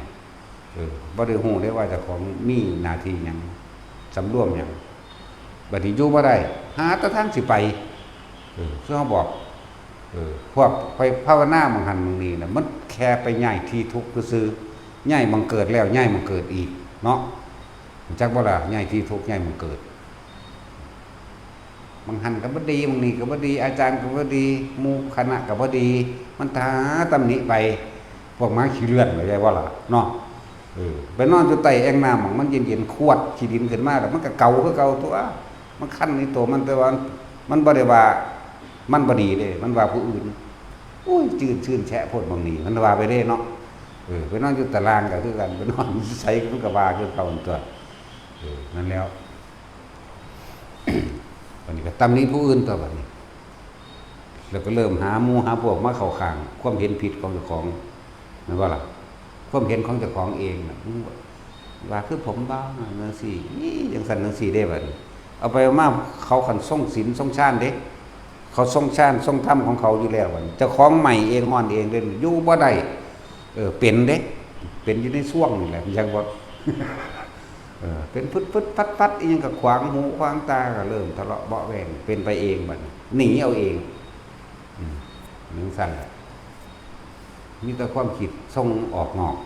เออ บ่ได้ฮู้เด้ว่าเจ้าของมีหน้าที่หยัง สำรวมหยัง บัดนี้อยู่บ่ได้ หาแต่ทางสิไป เออ คือเฮาบอก เออ พวกไปภาวนาหม่องหั่นหม่องนี่น่ะ มันแค่ไปย้ายที่ทุกข์ซื่อๆ ย้ายหม่องเกิดแล้วย้ายหม่องเกิดอีกเนาะ รู้จักบ่ล่ะ ย้ายที่ทุกข์ย้ายหม่องเกิด หม่องหั่นก็บ่ดี หม่องนี่ก็บ่ดี อาจารย์ก็บ่ดี หมู่คณะก็บ่ดี มันตาตำหนิไป พวกหมาขี้เลื่อน เข้าใจบ่ล่ะ เนาะ เออ ไปนอนอยู่ใต้แอ่งน้ำ หม่องมันเย็นๆ ขวดขี้ดินขึ้นมา แล้วมันก็เกาคือเก่าตั๊ว มันคันในตัวมัน แต่ว่ามันบ่ได้ว่ามันบ่ดีเด้ มันว่าผู้อื่น โอ้ย จืดชื่นแชะโพดหม่องนี่ มันว่าไปเด้เนาะ เออ ไปนอนอยู่ตารางก็คือกัน ไปนอนอยู่ไสมันก็ว่าคือเก่าตั๊ว เออ นั่นแล้ว บัดนี้ก็ตำหนิผู้อื่นตั๊วบัดนี้ แล้วก็เริ่มหาหมู่หาพวกมาเข้าข้างความเห็นผิดของเจ้าของ แม่นบ่ล่ะ ความเห็นของเจ้าของเองน่ะ มึงว่าคือผมบ่ จั่งซี้ อี้ จั่งซั้นจั่งซี้เด้บัดนี้ เอาไปเอามา เขาคันทรงศีลทรงฌานเด้ เขาทรงฌานทรงธรรมของเขาอยู่แล้วบัดนี้ เจ้าของไหม้เองฮ้อนเองเด้ อยู่บ่ได้ เออ เป็นเด้ เป็นอยู่ในซ่วงนี่แหละ จั่งว่า เออ เป็นฟึดๆ ฟัดๆ อีหยังก็ขวางหูขวางตา ก็เริ่มทะเลาะเบาะแว้ง เป็นไปเองบัดนี้ หนีเอาเอง อืม จั่งซั้นแหละ มีแต่ความคิดส่งออกนอก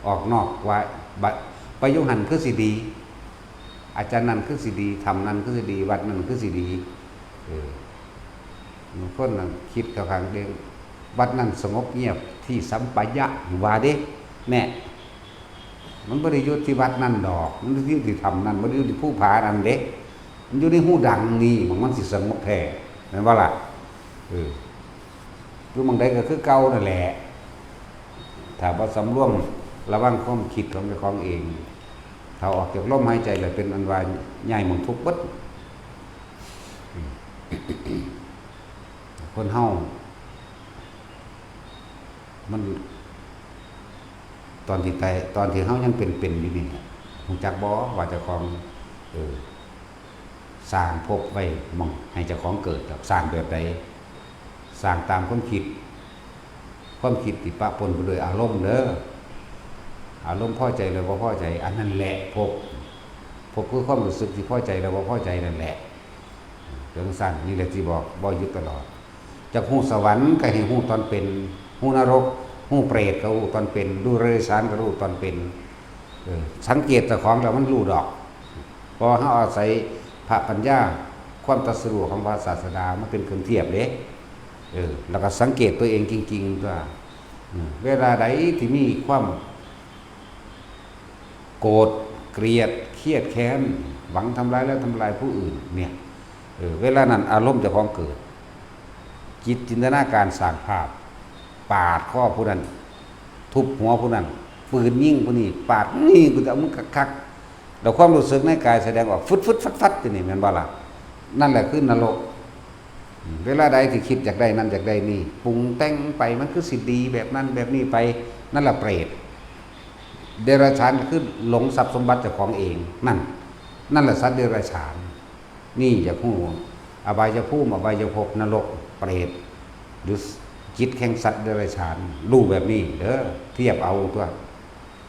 ออกนอกว่า บะ ไปอยู่หั่นคือสิดี อาจารย์นั่นคือสิดี ถ้ำนั่นคือสิดี วัดนั่นคือสิดี เออ บางคนนั่นคิดเข้าข้างเด้ง วัดนั่นสงบเงียบ ที่สัปปายะ ว่าเด้ แน่ มันบ่ได้อยู่ที่วัดนั่นดอก มันอยู่ที่ถ้ำนั่น บ่ได้อยู่ที่ภูผานั่นเด้ มันอยู่ในฮูดังนี่ หม่องมันสิสงบแท้ แม่นบ่ล่ะ? เออ อยู่หม่องใดก็คือเก่านั่นแหละ ถ้าบ่สำรวมระวังความคิดของเจ้าของเอง ถ้าออกจากลมหายใจแล้วเป็นอันว่าย้ายหม่องทุกข์เบิด คนเฮา มัน ตอนที่ตาย ตอนที่เฮายังเป็นๆ อยู่นี่ ฮู้จักบ่ว่าเจ้าของ เออ สร้างภพไว้หม่องให้เจ้าของเกิด สร้างแบบใด สร้างตามความคิด ความคิดที่ปะปนไปด้วยอารมณ์เด้อ อารมณ์พอใจหรือบ่พอใจ อันนั้นแหละภพ ภพคือความรู้สึกที่พอใจหรือบ่พอใจนั่นแหละ จั่งซั้น นี่แหละที่บอก บอกอยู่ตลอด จักฮู้สวรรค์ก็ให้ฮู้ตอนเป็น ฮู้นรก ฮู้เปรตก็ฮู้ตอนเป็น ดูเดรัจฉานก็ฮู้ตอนเป็น เออ สังเกตเจ้าของแล้วมันฮู้ดอก เพราะว่าเฮาอาศัยพระปัญญา ความตรัสรู้ของพระศาสดามาเป็นเครื่องเทียบเด้ เออ แล้วก็สังเกตตัวเองจริงๆ ว่า อืม เวลาใดที่มีความโกรธ เกลียด เครียดแค้น หวังทำร้ายและทำลายผู้อื่นเนี่ย เออ เวลานั้นอารมณ์เจ้าของเกิด จิตจินตนาการสร้างภาพ ปาดคอผู้นั้น ทุบหัวผู้นั้น ปืนยิงผู้นี้ ปาด นี่กูจะเอามึงคักๆ แล้วความรู้สึกในกายแสดงออก ฟึดๆ ฟัดๆ อยู่นี่ แม่นบ่ล่ะ? นั่นแหละคือนรก อืม เวลาใดที่คิดอยากได้นั่นอยากได้นี่ ปรุงแต่งไป มันคือสิดีแบบนั้นแบบนี้ไป นั่นแหละเปรต เดรัจฉานก็คือหลงทรัพย์สมบัติเจ้าของเอง นั่น นั่นแหละสัตว์เดรัจฉาน นี่อยากฮู้ อบายภูมิ อบายภพ นรก เปรต หรือจิตแห่งสัตว์เดรัจฉาน ฮู้แบบนี้เด้อ เทียบเอาตั๊ว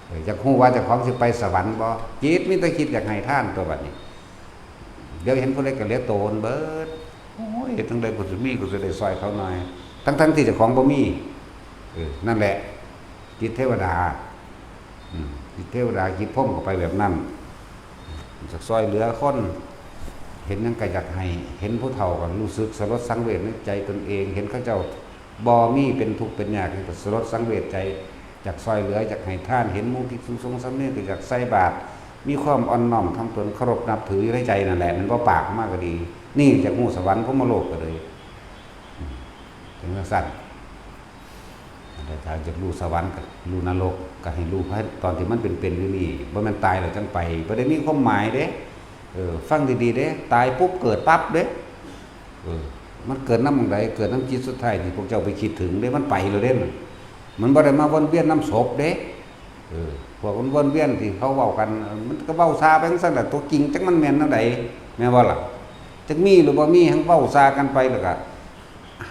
เออ อยากฮู้ว่าเจ้าของสิไปสวรรค์บ่ จิตมีแต่คิดอยากให้ทานตั๊วบัดนี้ เดี๋ยวเห็นผู้ใดก็เหลือโตนเบิด โอ้ย เฮ็ดจั่งใดกูสิมี กูสิได้ซ่อยเขาหน่อย ทั้งๆ ที่เจ้าของบ่มี เออ นั่นแหละ จิตเทวดา อืม จิตเทวดา จิตพรหมก็ไปแบบนั้น อยากซ่อยเหลือคน เห็นหยังก็อยากให้ เห็นผู้เฒ่าก็รู้สึกสลดสังเวชในใจตนเอง เห็นเขาเจ้าบ่มี เป็นทุกข์เป็นยากนี่ก็สลดสังเวชใจ อยากซ่อยเหลือ อยากให้ทาน เห็นหมู่ภิกษุสงฆ์สามเณรก็อยากใส่บาตร มีความอ่อนน้อมถ่อมตน เคารพนับถืออยู่ในใจนั่นแหละ มันบ่ปากออกมาก็ดี นี่อยากฮู้สวรรค์พรหมโลกก็เลย อืม จั่งซั้น แต่ถ้าอยากฮู้สวรรค์ก็ฮู้นรก ก็ให้ฮู้ตอนที่มันเป็นๆ อยู่นี่ บ่แม่นตายแล้วจั่งไป บ่ได้มีความหมายเด้ เออ ฟังดีๆ เด้ ตายปุ๊บเกิดปั๊บเด้ เออ มันเกิดนำหม่องใด เกิดนำจิตสุดท้ายที่พวกเจ้าไปคิดถึงเด้ มันไปแล้วเด้ มันบ่ได้มาวนเวียนนำศพเด้ เออ พวกมันวนเวียนที่เขาเว้ากัน มันก็เว้าซ่าไปจั่งซั้นแหละ ตัวจริงจักมันแม่นแนวใด แม่นบ่ล่ะ? จักมีหรือบ่มี หั้นเว้าซ่ากันไป แล้วก็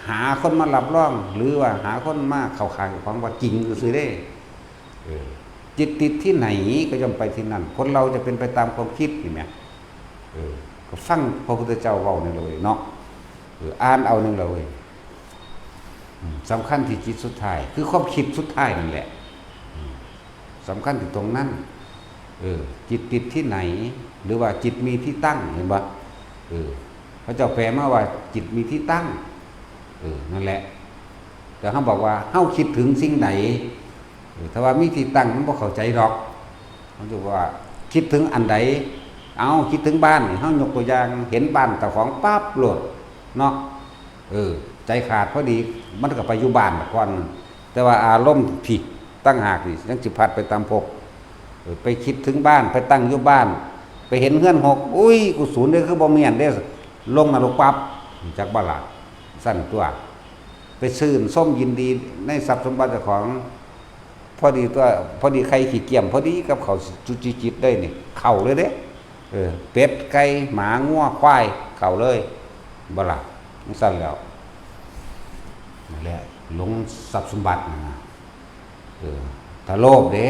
หาคนมารับรอง หรือว่าหาคนมาเข้าข้างเจ้าของว่าจริงซื่อๆ เด้ เออ จิตติดที่ไหนก็ย่อมไปที่นั่น คนเราจะเป็นไปตามความคิดนี่แหม เออ ก็ฟังพระพุทธเจ้าเว้านี่เลยเนาะ เออ อ่านเอานี่เลย อืม สำคัญที่จิตสุดท้าย คือความคิดสุดท้ายนั่นแหละ อืม สำคัญที่ตรงนั้น เออ จิตติดที่ไหน หรือว่าจิตมีที่ตั้ง เห็นบ่? เออ พระเจ้าแปลมาว่าจิตมีที่ตั้ง เออ นั่นแหละ แต่เฮาบอกว่าเฮาคิดถึงสิ่งใด เออ ถ้าว่ามีที่ตั้งมันบ่เข้าใจดอก เฮาจะว่าคิดถึงอันใด เอา คิดถึงบ้านนี่ เฮายกตัวอย่าง เห็นบ้านเจ้าของปั๊บโลดเนาะ เออ ใจขาดพอดี มันก็ไปอยู่บ้านก่อน แต่ว่าอารมณ์ผิดต่างหากนี่ ยังสิพัดไปตามภพ เออ ไปคิดถึงบ้าน ไปตั้งอยู่บ้าน ไปเห็นเฮือนหก อุ้ย กูสูนเด้อ คือบ่แม่นเด้อ ลงนรกปั๊บ จักบ่ล่ะ ซั่นตั๊ว ไปชื่นชมยินดีในทรัพย์สมบัติเจ้าของ พอดีตั๊ว พอดีไข่ขี้เกียม พอดีกับข้าวจุจิจิตเลยนี่ เข้าเลยเด้ เออ เป็ด ไก่ หมา งัว ควาย เข้าเลย บ่ล่ะ จั่งซั้นแล้ว นั่นแหละ หลงทรัพย์สมบัตินั่นนะ เออ ถ้าโลภเด้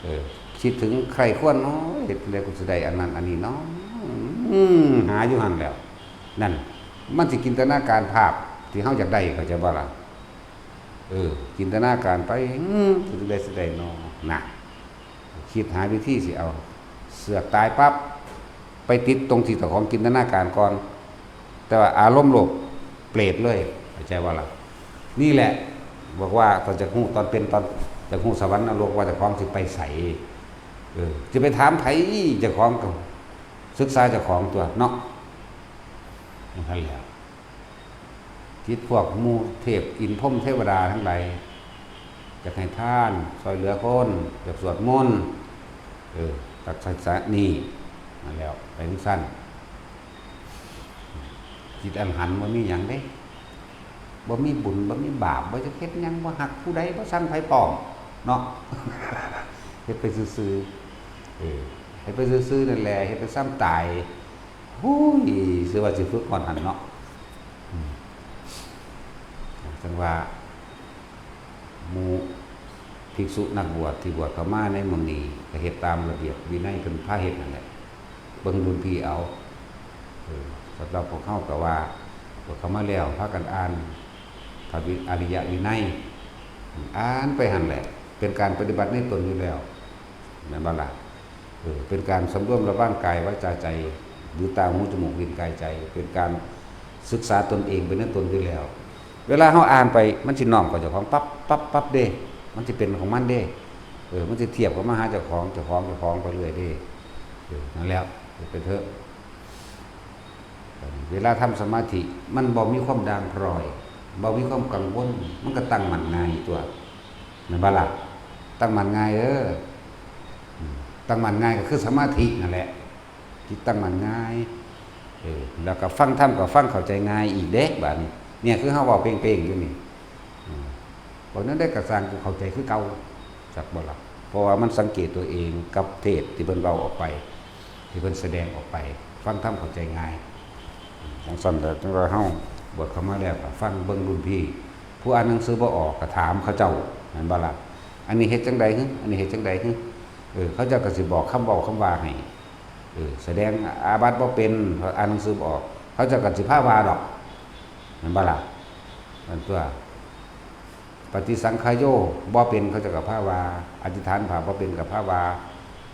เออ คิดถึงใคร่ครวญ โอ้ย เฮ็ดจั่งใดกูสิได้อันนั้นอันนี้เนาะ อืม หาอยู่หั่นแหล้ว นั่น มันสิจินตนาการภาพที่เฮาอยากได้ เข้าใจบ่ล่ะ เออ จินตนาการไป อืม สิได้ สิได้เนาะ น่ะ คิดหาวิธีสิเอา เสือกตายปั๊บ ไปติดตรงที่เจ้าของจินตนาการก่อน แต่ว่าอารมณ์โลภเปรตเลย เข้าใจบ่ล่ะ นี่แหละ บอกว่าตอนจะฮู้ ตอนเป็น ตอนจะฮู้สวรรค์นรก ว่าเจ้าของสิไปไส เออ จะไปถามไผ เจ้าของก็ศึกษาเจ้าของตัวเนาะ อย่างนั้นแหละ คิดพวกหมู่เทพอินพรหมเทวดาทั้งหลาย อยากให้ทาน ซอยเหลือคน อยากสวดมนต์ เออ ตักสัจจะนี่ มาแล้ว ไปจั่งซั่น จิตอรหันต์บ่มีหยังเด้ บ่มีบุญ บ่มีบาป บ่จะเฮ็ดหยัง บ่ฮักผู้ใด บ่ซังไผพร้อม เนาะ เฮ็ดไปซื่อๆ เออ เฮ็ดไปซื่อๆ นั่นแหละ เฮ็ดไปซ้ำตาย ฮู้ย สิว่าสิฝึกฮอดหั่นเนาะ อืม จั่งว่า หมู่ภิกษุนักบวชที่บวชเข้ามาในมื้อนี้ ก็เฮ็ดตามระเบียบวินัยเพิ่นพาเฮ็ดนั่นแหละ เบิ่งรุ่นพี่เอา เออ สำหรับพวกเฮาก็ว่า บวชเข้ามาแล้ว พากันอ่านพระวิ- อริยวินัย อ่านไปหั่นแหละ เป็นการปฏิบัติในตนอยู่แล้ว แม่นบ่ล่ะ เออ เป็นการสำรวมระวังกายวาจาใจ หรือตาหูจมูกลิ้นกายใจ เป็นการศึกษาตนเองเป็นในตนอยู่แล้ว เวลาเฮาอ่านไป มันสิน้อมเข้าเจ้าของปั๊บปั๊บปั๊บเด้ มันสิเป็นของมันเด้ เออ มันสิเทียบเข้ามาหาเจ้าของ เจ้าของ เจ้าของไปเรื่อยเด้ เออ นั่นแหละ เฮ็ดไปเถอะ เวลาทำสมาธิ มันบ่มีความด่างพร้อย บ่มีความกังวล มันก็ตั้งมั่นง่ายตัว แม่นบ่ล่ะ ตั้งมั่นง่าย เออ อืม ตั้งมั่นง่ายก็คือสมาธินั่นแหละ จิตตั้งมั่นง่าย เออ แล้วก็ฟังธรรมก็ฟังเข้าใจง่ายอีกเด้ บาดนี้ เนี่ยคือเฮาเว้าเปล่งๆอยู่นี่ อืม เว้าแนวใดก็ซ่าง กูเข้าใจคือเก่า จักบ่ล่ะ เพราะว่ามันสังเกตตัวเองกับเทศน์ที่เพิ่นเว้าออกไป ที่เพิ่นแสดงออกไป ฟังธรรมเข้าใจง่าย อืม จั่งซั่นแหละ จั่งว่าเฮาบวชเข้ามาแล้วก็ฟังเบิ่งรุ่นพี่ ผู้อ่านหนังสือบ่ออกก็ถามเขาเจ้า แม่นบ่ล่ะ อันนี้เฮ็ดจั่งใดหึ อันนี้เฮ็ดจั่งใดหึ เออ เขาเจ้าก็สิบอกคำเว้าคำว่าให้ เออ แสดงอาบัติบ่เป็น อ่านหนังสือบ่ออก เขาเจ้าก็สิพาว่าดอก แม่นบ่ล่ะ นั่นตัว ปฏิสังขายโย บ่เป็น เขาเจ้าก็พาว่า อธิษฐานพระบ่เป็นก็พาว่า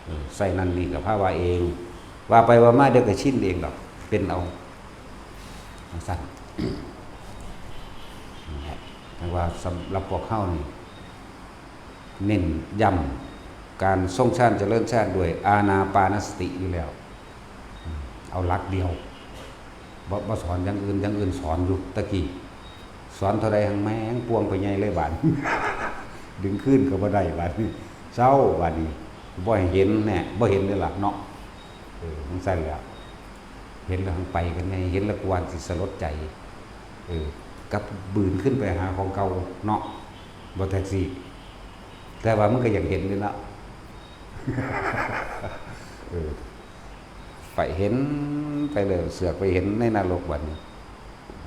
เออ ใส่นั่นนี่ก็พาว่าเอง ว่าไปว่ามาเดี๋ยวก็ชินเองดอก เป็นเอา จั่งซั่น นั่นแหละ แต่ว่าสำหรับพวกเฮานี่ เน้นย้ำการทรงฌานเจริญฌานด้วยอานาปานสติอยู่แล้ว เอาหลักเดียว บ่ บ่สอนอย่างอื่น อย่างอื่นสอนอยู่ ตะกี้ สอนเท่าใดหั้งแม่งปวงไปใหญ่เลยบาด ดึงคืนก็บ่ได้บาดนี้ เซาบาดนี้ บ่ให้เห็นแน่ บ่เห็นเลยล่ะเนาะ เออ จั่งซั่นแหละ เห็นแล้วหั้งไปกันใหญ่ เห็นแล้วกวนสิสลดใจ เออ กลับบืนขึ้นไปหาของเก่าเนาะ บ่แท็กซี่ แต่ว่ามันก็อยากเห็นอยู่เนาะ เออ ไปเห็นไปเลย เสือกไปเห็นในนรกบัดนี้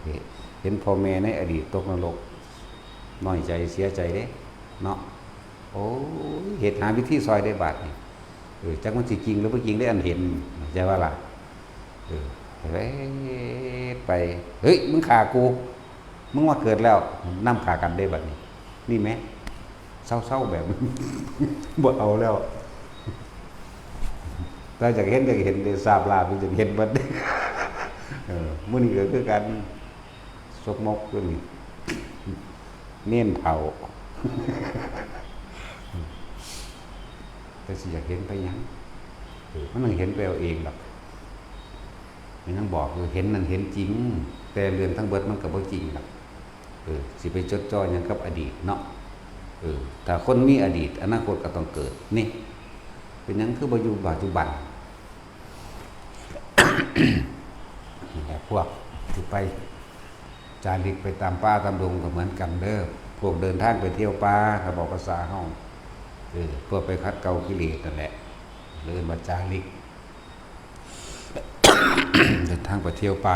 เห็น เห็นพ่อแม่ในอดีตตกนรก น้อยใจเสียใจเด้ เนาะ โอ้ย เฮ็ดหาวิธีซอยได้บาดนี้ เออ จักมันสิจริงหรือบ่จริงได้อันเห็น เข้าใจบ่ล่ะ เออ เฮ็ดไป เฮ้ย มึงฆ่ากู มึงมาเกิดแล้ว นำฆ่ากันได้บัดนี้ นี่แหม เซาๆแบบ บ่เอาแล้ว แต่อยากเห็น อยากเห็นได้ ทราบลาบ อยากเห็นเบิด เออ มื้อนี้ก็คือกัน ซกมกอยู่นี่ เณรเฒ่า แต่สิอยากเห็นไปหยัง เออ มันต้องเห็นไปเอาเองดอก มันยังบอกอยู่ เห็นนั่นเห็นจริง แต่เรื่องทั้งเบิดมันก็บ่จริงดอก เออ สิไปจดจ่อหยังกับอดีตเนาะ เออ ถ้าคนมีอดีต อนาคตก็ต้องเกิด นี่ เป็นหยังคือบ่อยู่ปัจจุบัน นี่แหละ พวกที่ไปจาริกไปตามป่าตามดงก็เหมือนกันเด้อ พวกเดินทางไปเที่ยวป่า ถ้าบอกภาษาเฮา เออ เพื่อไปขัดเกลากิเลสนั่นแหละ เรียกว่าจาริก เดินทางไปเที่ยวป่า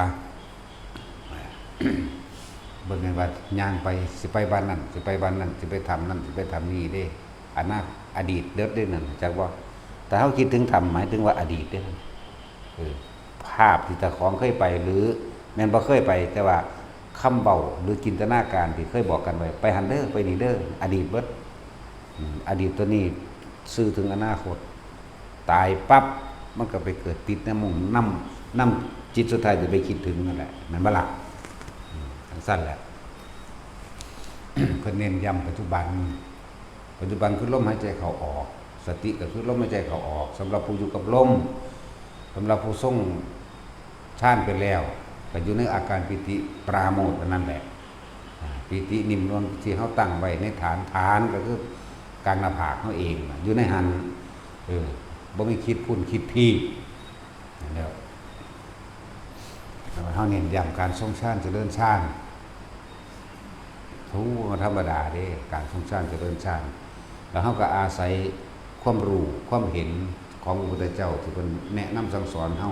บ่แม่นว่าย่างไป สิไปบ้านนั่น สิไปบ้านนั่น สิไปถ้ำนั่น สิไปถ้ำนี้เด้ อันนั้นอดีตเดิดเด้นั่น จักบ่ แต่เฮาคิดถึงถ้ำหมายถึงว่าอดีตเด้อ เออ ภาพที่เจ้าของเคยไป หรือแม่นบ่เคยไป แต่ว่าคำเว้าหรือจินตนาการที่เคยบอกกันไว้ ไปหั้นเด้อ ไปนี่เด้อ อดีตเบิด อืม อดีตตัวนี้สื่อถึงอนาคต ตายปั๊บ มันก็ไปเกิดติดนำ นำ นำจิตสุดท้ายที่ไปคิดถึงนั่นแหละ แม่นบ่ล่ะ อืม จั่งซั้นแหละ เพิ่นเน้นย้ำปัจจุบัน ปัจจุบันคือลมหายใจเข้าออก สติก็คือลมหายใจเข้าออก สำหรับผู้อยู่กับลม สำหรับผู้ทรงฌานไปแล้ว ก็อยู่ในอาการปีติปราโมทย์อันนั้นแหละ อ่า ปีตินิ่มนวลที่เฮาตั้งไว้ในฐาน ฐานก็คือกลางหน้าผากเฮาเองน่ะ อยู่ในหั้น เออ บ่มีคิดพุ้นคิดพี้ นั่นแหละ เฮาเน้นย้ำการทรงฌานเจริญฌาน โอ้ บ่ธรรมดาเด้ การทรงฌานเจริญฌาน แล้วเฮาก็อาศัยความรู้ความเห็นของพระพุทธเจ้าที่เพิ่นแนะนำสั่งสอนเฮา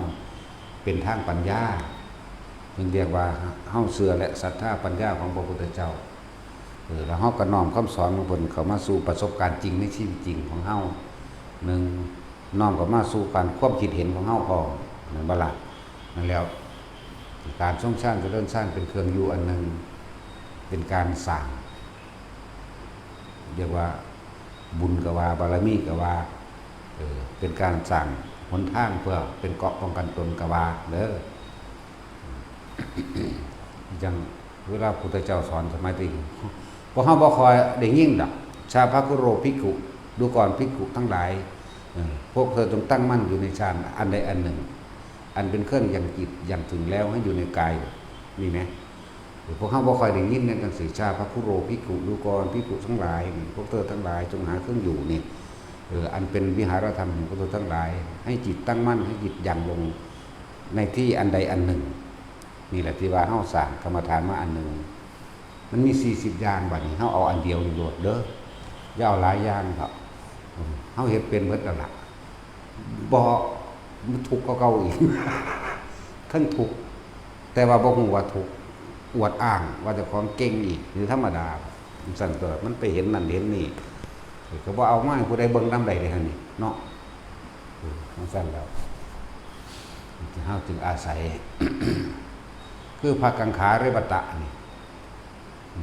เป็นทางปัญญา เพิ่นเรียกว่าเฮาเชื่อและศรัทธาปัญญาของพระพุทธเจ้า เออ แล้วเฮาก็น้อมคำสอนของเพิ่นเข้ามาสู่ประสบการณ์จริงในชีวิตจริงของเฮา หนึ่ง น้อมเข้ามาสู่การความคิดเห็นของเฮาพร้อม แม่นบ่ล่ะ นั่นแหล้ว การทรงฌานเจริญฌานเป็นเครื่องอยู่อันหนึ่ง เป็นการสร้าง เรียกว่าบุญก็ว่า บารมีก็ว่า เออ เป็นการสร้างหนทางเพื่อเป็นเกราะป้องกันตนก็ว่าเด้อ จั่งเวลาพุทธเจ้าสอนสมัยตะกี้ พวกเฮาบ่ค่อยได้ยินดอก ชาภะคุโรภิกขุ ดูก่อนภิกขุทั้งหลาย เออ พวกเธอจงตั้งมั่นอยู่ในฌานอันใดอันหนึ่ง อันเป็นเครื่องยังจิตยังถึงแล้วให้อยู่ในกาย มีไหม? เออ พวกเฮาบ่ค่อยได้ยินในหนังสือ ชาภะคุโรภิกขุ ดูก่อนภิกขุทั้งหลาย พวกเธอทั้งหลายจงหาเครื่องอยู่นี่ เออ อันเป็นวิหารธรรมของพวกเธอทั้งหลาย ให้จิตตั้งมั่น ให้จิตยังลงในที่อันใดอันหนึ่ง นี่แหละที่ว่าเฮาสร้างกรรมฐานมาอันหนึ่ง มันมีสี่สิบอย่าง บัดนี้เฮาเอาอันเดียวนี่โลดเด้อ อย่าเอาหลายอย่างเถาะ อืม เฮาเฮ็ดเป็นเบิดแล้วล่ะ บ่ มันทุกข์กว่าเก่าอีก ทั้งทุกข์ แต่ว่าบ่ฮู้ว่าทุกข์ อวดอ้างว่าเจ้าของเก่งอีก นี่ธรรมดา จั่งซั้นตัว มันไปเห็นนั่นเห็นนี่ ก็บ่เอามาให้ผู้ใดเบิ่งนำได้เด้หั่นนี่ เนาะ เออ จั่งซั้นแล้ว เฮาจึงอาศัย คือพระกังขาริปตะนี่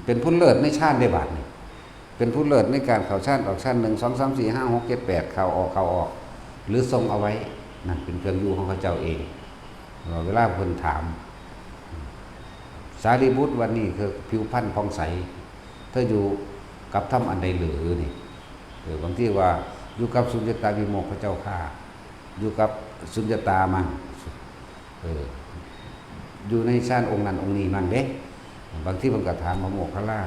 เป็นผู้เลิศในฌานได้บาดนี่ เป็นผู้เลิศในการเข้าฌานออกฌาน หนึ่ง สอง สาม สี่ ห้า หก เจ็ด แปด เข้าออก เข้าออก หรือทรงเอาไว้ นั่นเป็นเครื่องอยู่ของเขาเจ้าเอง เวลาเพิ่นถาม สารีบุตร วันนี้คือผิวพรรณผ่องใส เธออยู่กับธรรมอันใดหรือนี่ เออ บางทีว่าอยู่กับสุญญตาวิโมกข์พระเจ้าข้า อยู่กับสุญญตามั่ง เออ อยู่ในฌานองค์นั้นองค์นี้มั่งเด้ บางทีเพิ่นก็ถามพระโมคคัลลา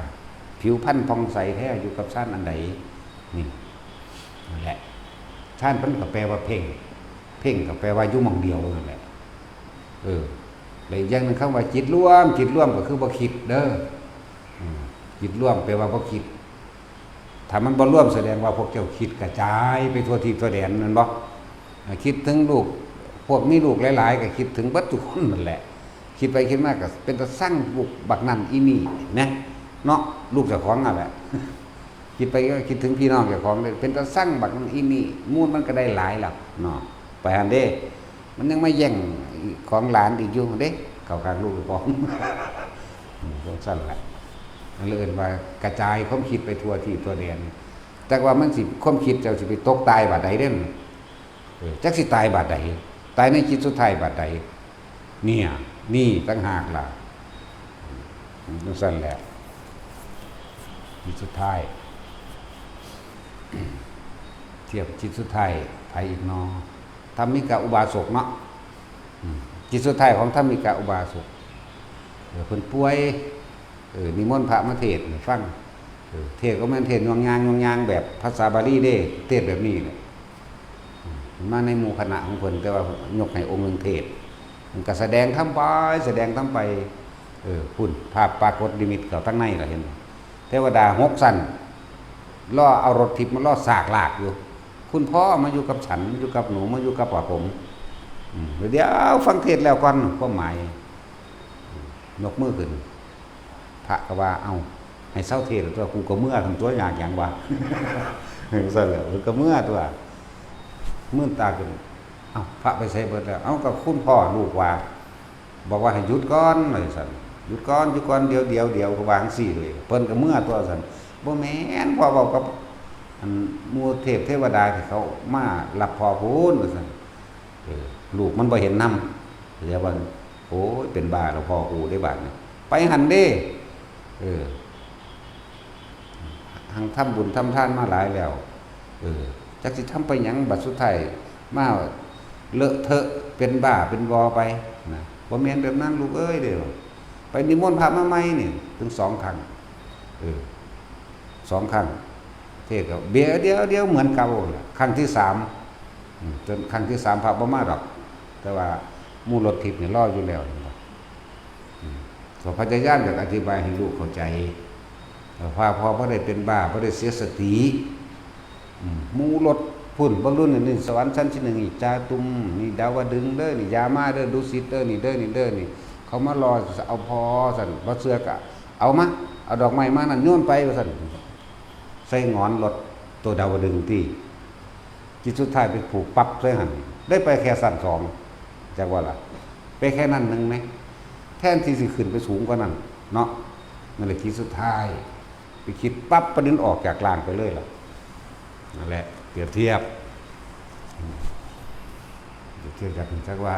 ผิวพรรณผ่องใสแท้อยู่กับฌานอันใด นี่ นั่นแหละ ฌานมันก็แปลว่าเพ่ง เพ่งก็แปลว่าอยู่หม่องเดียวนั่นแหละ เออ และอีกอย่างหนึ่งคำว่าจิตรวม จิตรวมก็คือบ่คิดเด้อ อืม จิตรวมแปลว่าบ่คิด ถ้ามันบ่รวมแสดงว่าพวกเจ้าคิดกระจายไปทั่วทิศทั่วแดน แม่นบ่? อ่า คิดถึงลูก พวกมีลูกหลายๆ ก็คิดถึงเบิดทุกคนนั่นแหละ คิดไปคิดมาก็เป็นตาซังลูกบักนั่นอีนี่นะ เนาะ ลูกเจ้าของนั่นแหละ คิดไปก็คิดถึงพี่น้องเจ้าของเลย เป็นตาซังบักนั่นอีนี่ มูลมันก็ได้หลายแล้วเนาะ ไปหั่นเด้ มันยังมาแย่งของหลานอีกอยู่เด้ เข้าข้างลูกเจ้าของ อืม จั่งซั้นแหละ นั่นเลยเอิ้นว่ากระจายความคิดไปทั่วทิศทั่วแดน แต่ว่ามันสิ ความคิดเจ้าสิไปตกตายบาดใดเด้ เออ จักสิตายบาดใด ตายในจิตสุดท้ายบาดใด เนี่ย นี่ต่างหากล่ะ จั่งซั้นแหละ จิตสุดท้าย เทียบจิตสุดท้าย ไผอีกนอ ธรรมิกะอุบาสกเนาะ อืม จิตสุดท้ายของธรรมิกะอุบาสก เออ เพิ่นป่วย เออ นิมนต์พระมาเทศน์ให้ฟัง เออ เทศน์ก็แม่นเทศน์ยวงยางยวงยางแบบภาษาบาลีเด้ เทศน์แบบนี้แหละ อืม มาในหมู่คณะของเพิ่น แต่ว่ายกให้องค์หนึ่งเทศน์ มันก็แสดงธรรมไป แสดงธรรมไป เออ พุ้น ภาพปรากฏนิมิตเข้าทางในล่ะ เห็นบ่ เทวดาหกชั้น รอเอารถทิพย์มารอสากลากอยู่ คุณพ่อมาอยู่กับฉัน อยู่กับหนู มาอยู่กับผม อืม เดี๋ยวฟังเทศน์แล้วก่อน ความหมาย อืม ยกมือขึ้น พระก็ว่า เอ้า ให้เซาเทศน์ตัว กูก็เมือตังตัวยากหยังวะ จั่งซั้นแหละ เออ ก็เมือตัว มื่นตาขึ้น เอ้า พระไปไสเบิดแล้ว เอ้า ก็คุณพ่อลูกว่า บอกว่าให้หยุดก่อนว่าซั่น หยุดก่อน หยุดก่อน เดี๋ยว เดี๋ยว เดี๋ยว ก็ว่าจั่งซี้เลย เพิ่นก็เมือตั๊วซั่น บ่แม่น พ่อเว้ากับ อันหมู่เทพเทวดาที่เขามารับพ่อพู้นว่าซั่น เออ ลูกมันบ่เห็นนำ เดี๋ยวว่า โอ้ย เป็นบ้าแล้วพ่อกูได้บาดนี้ ไปหั่นเด้ เออ หั้งทำบุญทำทานมาหลายแล้ว เออ จักสิทำไปหยัง บัดสุดท้ายมาเลอะเทอะเป็นบ้าเป็นบอไปนะ บ่แม่นแบบนั้นลูกเอ้ยเด้อ ไปนิมนต์พระมาใหม่นี่ ถึงสองครั้ง เออ สองครั้ง เทศน์ก็ เดี๋ยว เดี๋ยว เดี๋ยว เหมือนเก่าแหละ ครั้งที่สาม อืม จนครั้งที่สามพระบ่มาดอก แต่ว่าหมู่รถทิพย์นี่รออยู่แล้ว เห็นบ่ อืม ก็พยายามอยากอธิบายให้ลูกเข้าใจ เอ่อ พระพ่อบ่ได้เป็นบ้า บ่ได้เสียสติ อืม หมู่รถพุ้น บ่รุ่นนี่ สวรรค์ชั้นที่หนึ่ง นี่ จาตุม นี่ ดาวดึงส์เด้อ นี่ ยามาเด้อ ดุสิตเด้อ นี่เด้อ นี่เด้อ นี่ เขามารอเอาพ่อซั่น บ่เชื่อก็เอามา เอาดอกไม้มานั่นโยนไปว่าซั่น ใส่หงอนรถตัวดาวดึงส์ติ จิตสุดท้ายไปผูกปั๊บใส่หั่น ได้ไปแค่ชั้นสอง จักว่าล่ะ ไปแค่นั้นหนึ่งไหม แทนที่สิขึ้นไปสูงกว่านั้นเนาะ นั่นแหละจิตสุดท้าย ไปคิดปั๊บ ปะนินออกจากร่างไปเลยล่ะ นั่นแหละ เปรียบเทียบ เปรียบเทียบจากจักว่า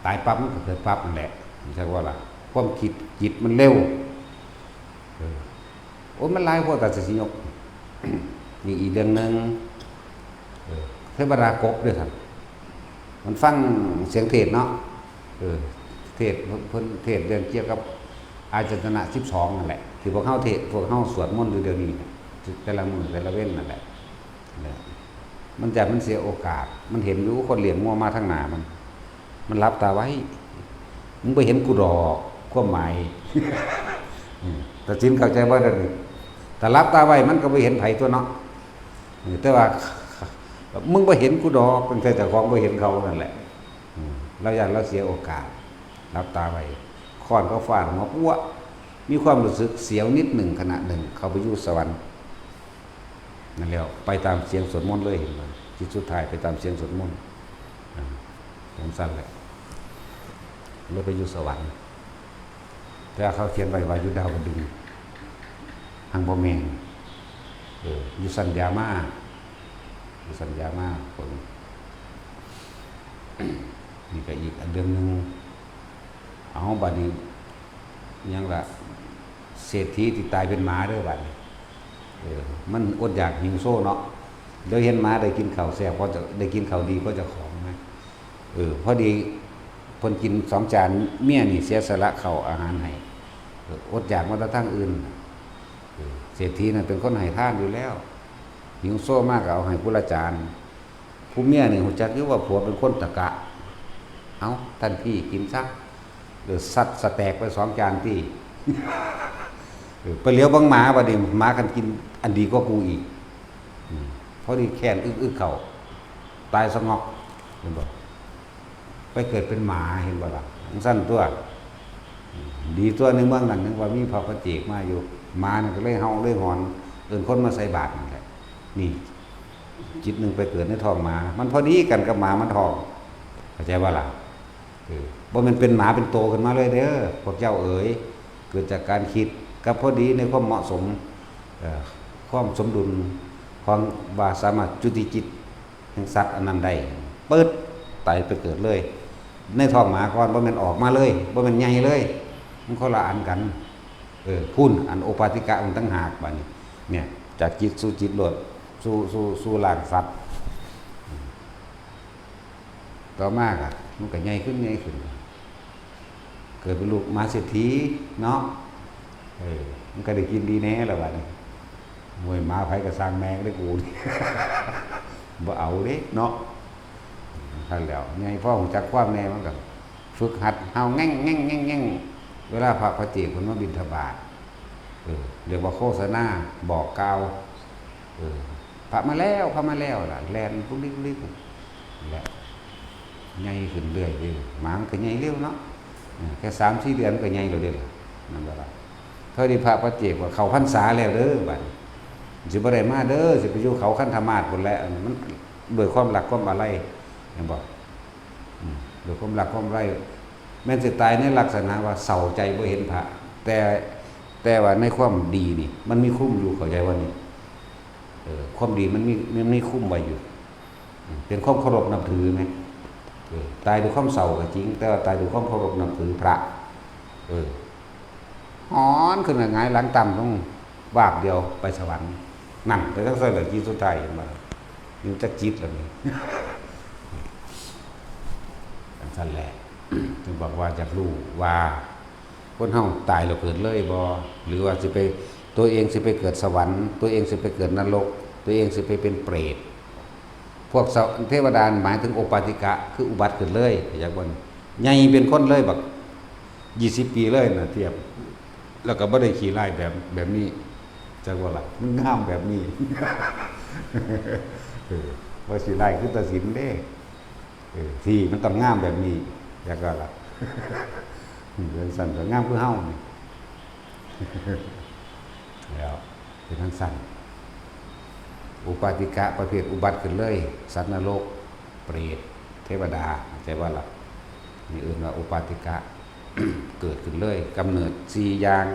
ตายปั๊บมันก็เกิดปั๊บนั่นแหละ จักว่าล่ะ ความคิดจิตมันเร็ว เออ โอ้ย มันหลายโพด แต่สิยก นี่อีกเรื่องหนึ่ง เออ เทวดากบด้วยท่าน มันฟังเสียงเทศน์เนาะ เออ เทศน์เพิ่นเทศน์เรื่องเกี่ยวกับอายตนะสิบสองนั่นแหละ ที่พวกเฮาเทศน์ พวกเฮาสวดมนต์อยู่เดี๋ยวนี้น่ะ แต่ละมื้อแต่ละเว็นนั่นแหละ เนี่ย มันจะ มันเสียโอกาส มันเห็นอยู่คนเลี้ยงงัวมาทางหน้ามัน มันหลับตาไว้ มึงบ่เห็นกูดอก ความหมาย อืม ตัดสินเข้าใจบ่เดี๋ยวนี้ ถ้าหลับตาไว้มันก็บ่เห็นไผตั๊วเนาะ เออ แต่ว่า มึงบ่เห็นกูดอก ตั้งแต่เจ้าของบ่เห็นเขานั่นแหละ อืม ลาวย้านลาวเสียโอกาส หลับตาไว้ ค้อนเขาฟาดหัวปั๊ว มีความรู้สึกเสียวนิดหนึ่งขณะหนึ่ง เข้าไปอยู่สวรรค์ นั่นแหละ ไปตามเสียงสวดมนต์เลย เห็นบ่ จิตสุดท้ายไปตามเสียงสวดมนต์ อ่า จั่งซั้นแหละ เลยไปอยู่สวรรค์ แต่เขาเขียนไว้ว่าอยู่ดาวดึงส์ หังบ่แม่น เออ อยู่ชั้นยามา อยู่ชั้นยามา คน นี่ก็อีกอันเรื่องหนึ่ง เอาบัดนี้ หยังล่ะ เศรษฐีที่ตายเป็นหมาเด้อบัดนี้ เออ มันอดอยากหิวโซเนาะ เดี๋ยวเห็นหมาได้กินข้าวแซ่บ ก็จะได้กินข้าวดีก็จะของนะ เออ พอดีเพิ่นกินสองจาน เมียนี่เสียสละข้าวอาหารให้ เออ อดอยากมาแต่ทางอื่น เออ เศรษฐีนั่นเป็นคนให้ทานอยู่แล้ว หิวโซมากก็เอาให้ผู้ละจาน ผู้เมียนี่ฮู้จักอยู่ว่าผัวเป็นคนตะกะ เอ้า ท่านพี่กินซะ เออ ซัดสะแตกไปสองจานติ เออ ไปเหลียวเบิ่งหมาบัดนี้ หมาคันกินอันดีกว่ากูอีก อืม พอดีแค้นอึกๆ เข้า ตายสงอก เห็นบ่ ไปเกิดเป็นหมา เห็นบ่ล่ะ จั่งซั้นตั๊ว อืม ดีตั๊วในเมืองนั้นยังว่ามีพระปัจเจกมาอยู่ หมานั่นก็เลยเห่าเลยหอน เอิ้นคนมาใส่บาตรนั่นแหละ นี่ จิตหนึ่งไปเกิดในท้องหมา มันพอดีกันกับหมามันท้อง เข้าใจบ่ล่ะ เออ บ่แม่นเป็นหมาเป็นโตขึ้นมาเลยเด้อ พวกเจ้าเอ๋ย เกิดจากการคิด กับพอดีในความเหมาะสม เอ่อ ความสมดุลของว่าสามารถจุติจิตแห่งสัตว์อันนั้นได้ ปึ๊ด ตายไปเกิดเลย ในท้องหมาก่อน บ่แม่นออกมาเลย บ่แม่นใหญ่เลย มันคนละอันกัน เออ พุ้น อันโอปปาติกะมันต่างหากบัดนี้ เนี่ย จากจิตสู่จิตโลด สู่ สู่ สู่ร่างสัตว์ ต่อมาก็ มันก็ใหญ่ขึ้น ใหญ่ขึ้น เกิดเป็นลูกหมาเศรษฐีเนาะ เออ มันก็ได้กินดีแน่ละบัดนี้ โอ้ย หมาไผก็ซ่างแม่งเด้อกูนี่ บ่เอาเด้เนาะ นั่นแหล้ว ใหญ่พอรู้จักความแน่มันก็ฝึกหัดเห่าแง่งแง่งแง่งแง่ง เวลาพระปัจเจกเพิ่นมาบิณฑบาต เออ เรียกว่าโฆษณา บอกกล่าว เออ พระมาแล้ว พระมาแล้วล่ะ แล่นปุ๊กลิกปุ๊กลิก และใหญ่ขึ้นเรื่อยเลย หมามันก็ใหญ่เร็วเนาะ เออ แค่สามสี่เดือนก็ใหญ่แล้วเด้ล่ะ นั่นบ่ล่ะ เท่าที่พระปัจเจกว่าเข้าพรรษาแล้วเด้อ บัดนี้ สิบ่ได้มาเด้อ สิไปอยู่เขาคันธมาศพุ้นแหละ มัน ด้วยความรักความอาลัย เห็นบ่ อืม ด้วยความรักความอาลัย แม่นสิตายในลักษณะว่าเศร้าใจบ่เห็นพระ แต่ แต่ว่าในความดีนี่ มันมีคุ้มอยู่ เข้าใจว่านี่ เออ ความดีมันมี มันมีคุ้มไว้อยู่ อืม เป็นความเคารพนับถือไหม เออ ตายด้วยความเศร้าก็จริง แต่ว่าตายด้วยความเคารพนับถือพระ เออ หอนขึ้นมาหงายหลังต่ำลง วาบเดียวไปสวรรค์ นั่น แต่ทั้งสองเหลือจิตสุดท้าย เห็นบ่ อยู่จักจิตแล้วนี่ จังซั่นแหละ จึงบอกว่าอยากรู้ว่า คนเฮาตายแล้วเกิดเลยบ่ หรือว่าสิไป ตัวเองสิไปเกิดสวรรค์ ตัวเองสิไปเกิดนรก ตัวเองสิไปเป็นเปรต พวกเทวดาหมายถึงโอปปาติกะ คืออุบัติขึ้นเลย อยากบ่ ใหญ่เป็นคนเลย บัก ยี่สิบปีเลยนะ เทียบ แล้วก็บ่ได้ขี้ร้ายแบบ แบบนี้ จักว่าล่ะ มันงามแบบนี้ เออ ว่าสิร้ายคือตาสินเด้ เออ ที่มันต้องงามแบบนี้ อยากว่าล่ะ เรื่องสั้นก็งามคือเฮานี่ แล้วเป็นทั้งสั้น อุปาติกะประเภทอุบัติขึ้นเลย สัตว์นรก เปรต เทวดา เข้าใจว่าล่ะ นี่เอิ้นว่าอุปาติกะ เกิดขึ้นเลย กำเนิดสี่อย่าง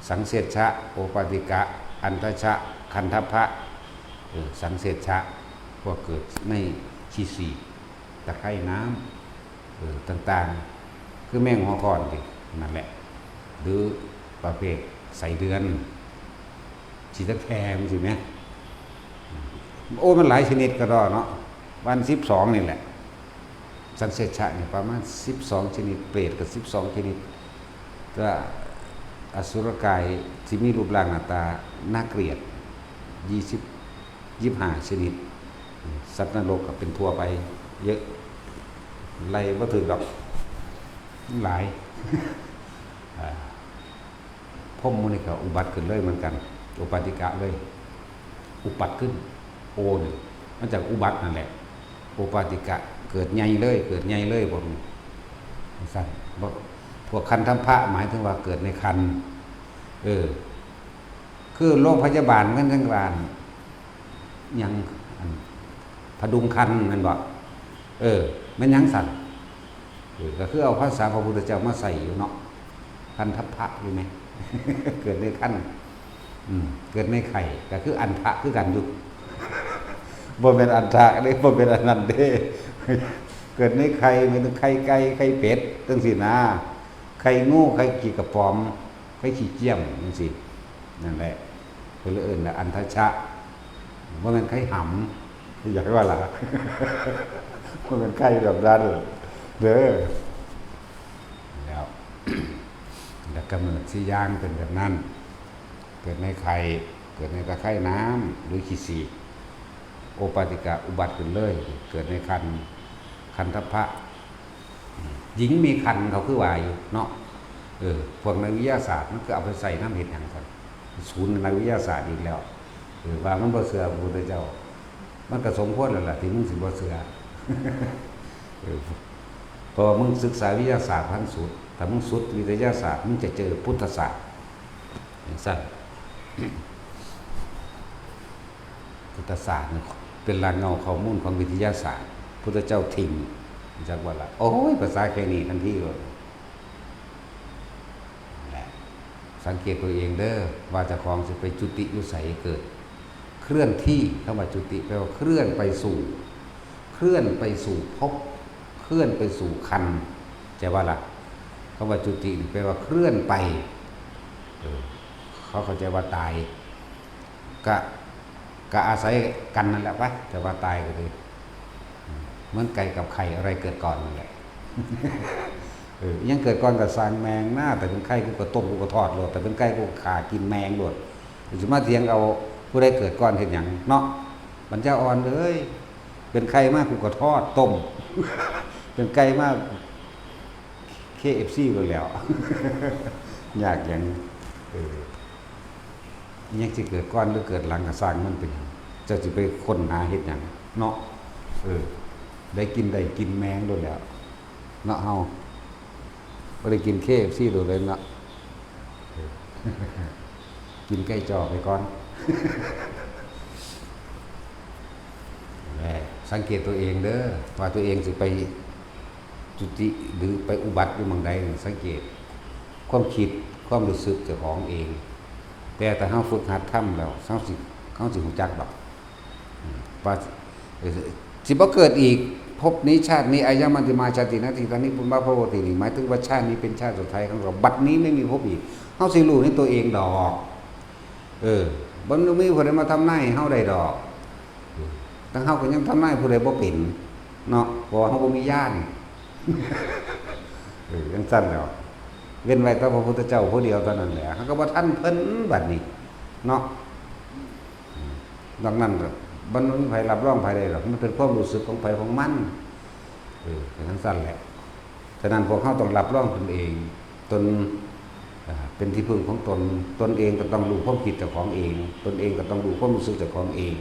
สังเสชชะ โอปาติกะ อันทชะ คันทัพพะ เออ สังเสชชะ พวกเกิดในขี้สี ตะไคร่น้ำ เออ ต่างๆ คือแมงหัวข้อนสิ นั่นแหละ หรือประเภทไส้เดือน สีตะแคงสิแม่ โอ้ มันหลายชนิดกะดอเนาะ วันสิบสองนี่แหละ สังเสชชะนี่ประมาณสิบสองชนิด เปรตก็สิบสองชนิด ก็อสุรกายที่มีรูปร่างหน้าตาน่าเกลียด ยี่สิบ ยี่สิบห้าชนิด สัตว์นรกก็เป็นทั่วไป เยอะ ไล่บ่ถืกดอก หลาย อ่า พรหมนี่ก็อุบัติขึ้นเลยเหมือนกัน โอปาติกะเลย อุปัติขึ้น โอนี่ มาจากอุบัตินั่นแหละ โอปาติกะ เกิดใหญ่เลย เกิดใหญ่เลยพวกนี้ จังซั่น พวก พวกคันทัพพะ หมายถึงว่าเกิดในครรภ์ เออ คือโรงพยาบาลเหมือนจังหวัด หยัง อัน พดุงครรภ์แม่นบ่ เออ แม่นหยังซั่น เออ ก็คือเอาภาษาพระพุทธเจ้ามาใส่อยู่เนาะ คันทัพพะอยู่ไหม เกิดในครรภ์ อืม เกิดในไข่ ก็คืออันทะคือกันอยู่ บ่แม่นอันทะเด้ บ่แม่นอันนั้นเด้ เกิดในไข่ หมายถึงไข่ไก่ ไข่เป็ด จังซี้นะ ไข่งู ไข่ขี้กระป๋อม ไข่ขี้เจียม จังซี้ นั่นแหละ เพิ่นเลยเอิ้นว่าอันทชะ บ่แม่นไข่หำ อยากให้ว่าล่ะ บ่แม่นไข่แบบนั้นเด้อ แล้ว แล้วกำเนิดสี่อย่างเป็นแบบนั้น เกิดในไข่ เกิดในตะไคร่น้ำ หรือขี้สีก โอปาติกะ อุบัติขึ้นเลย เกิดในครรภ์ คันทัพพะ หญิงมีครรภ์เขาคือว่าอยู่เนาะ เออ พวกนักวิทยาศาสตร์มันก็เอาไปใส่นำเฮ็ดหยังซั่น ศูนย์นักวิทยาศาสตร์อีกแล้ว เออ ว่ามันบ่เชื่อพระพุทธเจ้า มันก็สมควรแล้วล่ะที่มึงสิบ่เชื่อ เออ เพราะว่ามึงศึกษาวิทยาศาสตร์ขั้นสุด ถ้ามึงสุดวิทยาศาสตร์ มึงจะเจอพุทธศาสตร์ จังซั่น พุทธศาสตร์นี่เป็นแหล่งเงาข้อมูลของวิทยาศาสตร์ พุทธเจ้าทิ้ง จักว่าล่ะ โอ้ย ภาษาแค่นี้ทันทีเลย นั่นแหละ สังเกตตัวเองเด้อ ว่าเจ้าของสิไปจุติอยู่ไสเกิด เคลื่อนที่ คำว่าจุติแปลว่าเคลื่อนไปสู่ เคลื่อนไปสู่ภพ เคลื่อนไปสู่ครรภ์ ใช่ว่าล่ะ คำว่าจุตินี่แปลว่าเคลื่อนไป เออ เขาเข้าใจว่าตาย กะ กะอาศัยกันนั่นแหละไป แต่ว่าตายก็ดี เหมือนไก่กับไข่อะไรเกิดก่อนนั่นแหละ เออ ยังเกิดก่อนก็ซ่างแม่งนะ แต่เป็นไข่กูก็ต้มกูก็ทอดโลด แต่เป็นไก่กูก็ฆ่ากินแม่งโลด สิมาเถียงเอาผู้ใดเกิดก่อนเฮ็ดหยังเนาะ ปัญญาอ่อนเอ้ย เป็นไข่มากูก็ทอดต้ม เป็นไก่มา เคเอฟซี โลดแล้ว ยากหยัง เออ ยังสิเกิดก่อนหรือเกิดหลังก็ซ่างมันเป็นหยัง เจ้าสิไปค้นหาเฮ็ดหยังเนาะ เออ ได้กินได้กินแม่งโลดแล้ว เนาะเฮา บ่ได้กินเคเอฟซี โลดเลยเนาะ เออ กินไก่จ้อไปก่อน แหม สังเกตตัวเองเด้อ ว่าตัวเองสิไปจุติหรือไปอุบัติอยู่หม่องใด สังเกตความคิดความรู้สึกเจ้าของเอง แต่ถ้าเฮาฝึกหัดทำแล้ว เฮาสิ เฮาสิรู้จักดอก อืม ว่า เอ่อ สิบ่เกิดอีก ภพนี้ชาตินี้ อายังมัจจิมาชาตินะ ทีตอนนี้ปุญญาภวตินี่ หมายถึงว่าชาตินี้เป็นชาติสุดท้ายของเรา บัดนี้ไม่มีภพอีก เฮาสิรู้ในตัวเองดอก เออ บ่มีผู้ใดมาทำนายให้เฮาได้ดอก ทั้งเฮาก็ยังทำนายผู้ใดบ่เป็นเนาะ เพราะว่าเฮาบ่มีญาณ เออ จั่งซั้นแหล้ว เว้นไว้แต่พระพุทธเจ้าผู้เดียวเท่านั้นแหละ เฮาก็บ่ทันเพิ่นบัดนี้เนาะ อืม นอกนั้นก็บ่มีไผรับรองไผได้ดอก มันเป็นความรู้สึกของไผของมัน เออ เป็นจั่งซั้นแหละ ฉะนั้นพวกเฮาต้องรับรองตนเอง ตน อ่า เป็นที่พึ่งของตน ตนเองก็ต้องรู้ความคิดเจ้าของเอง ตนเองก็ต้องรู้ความรู้สึกเจ้าของเอง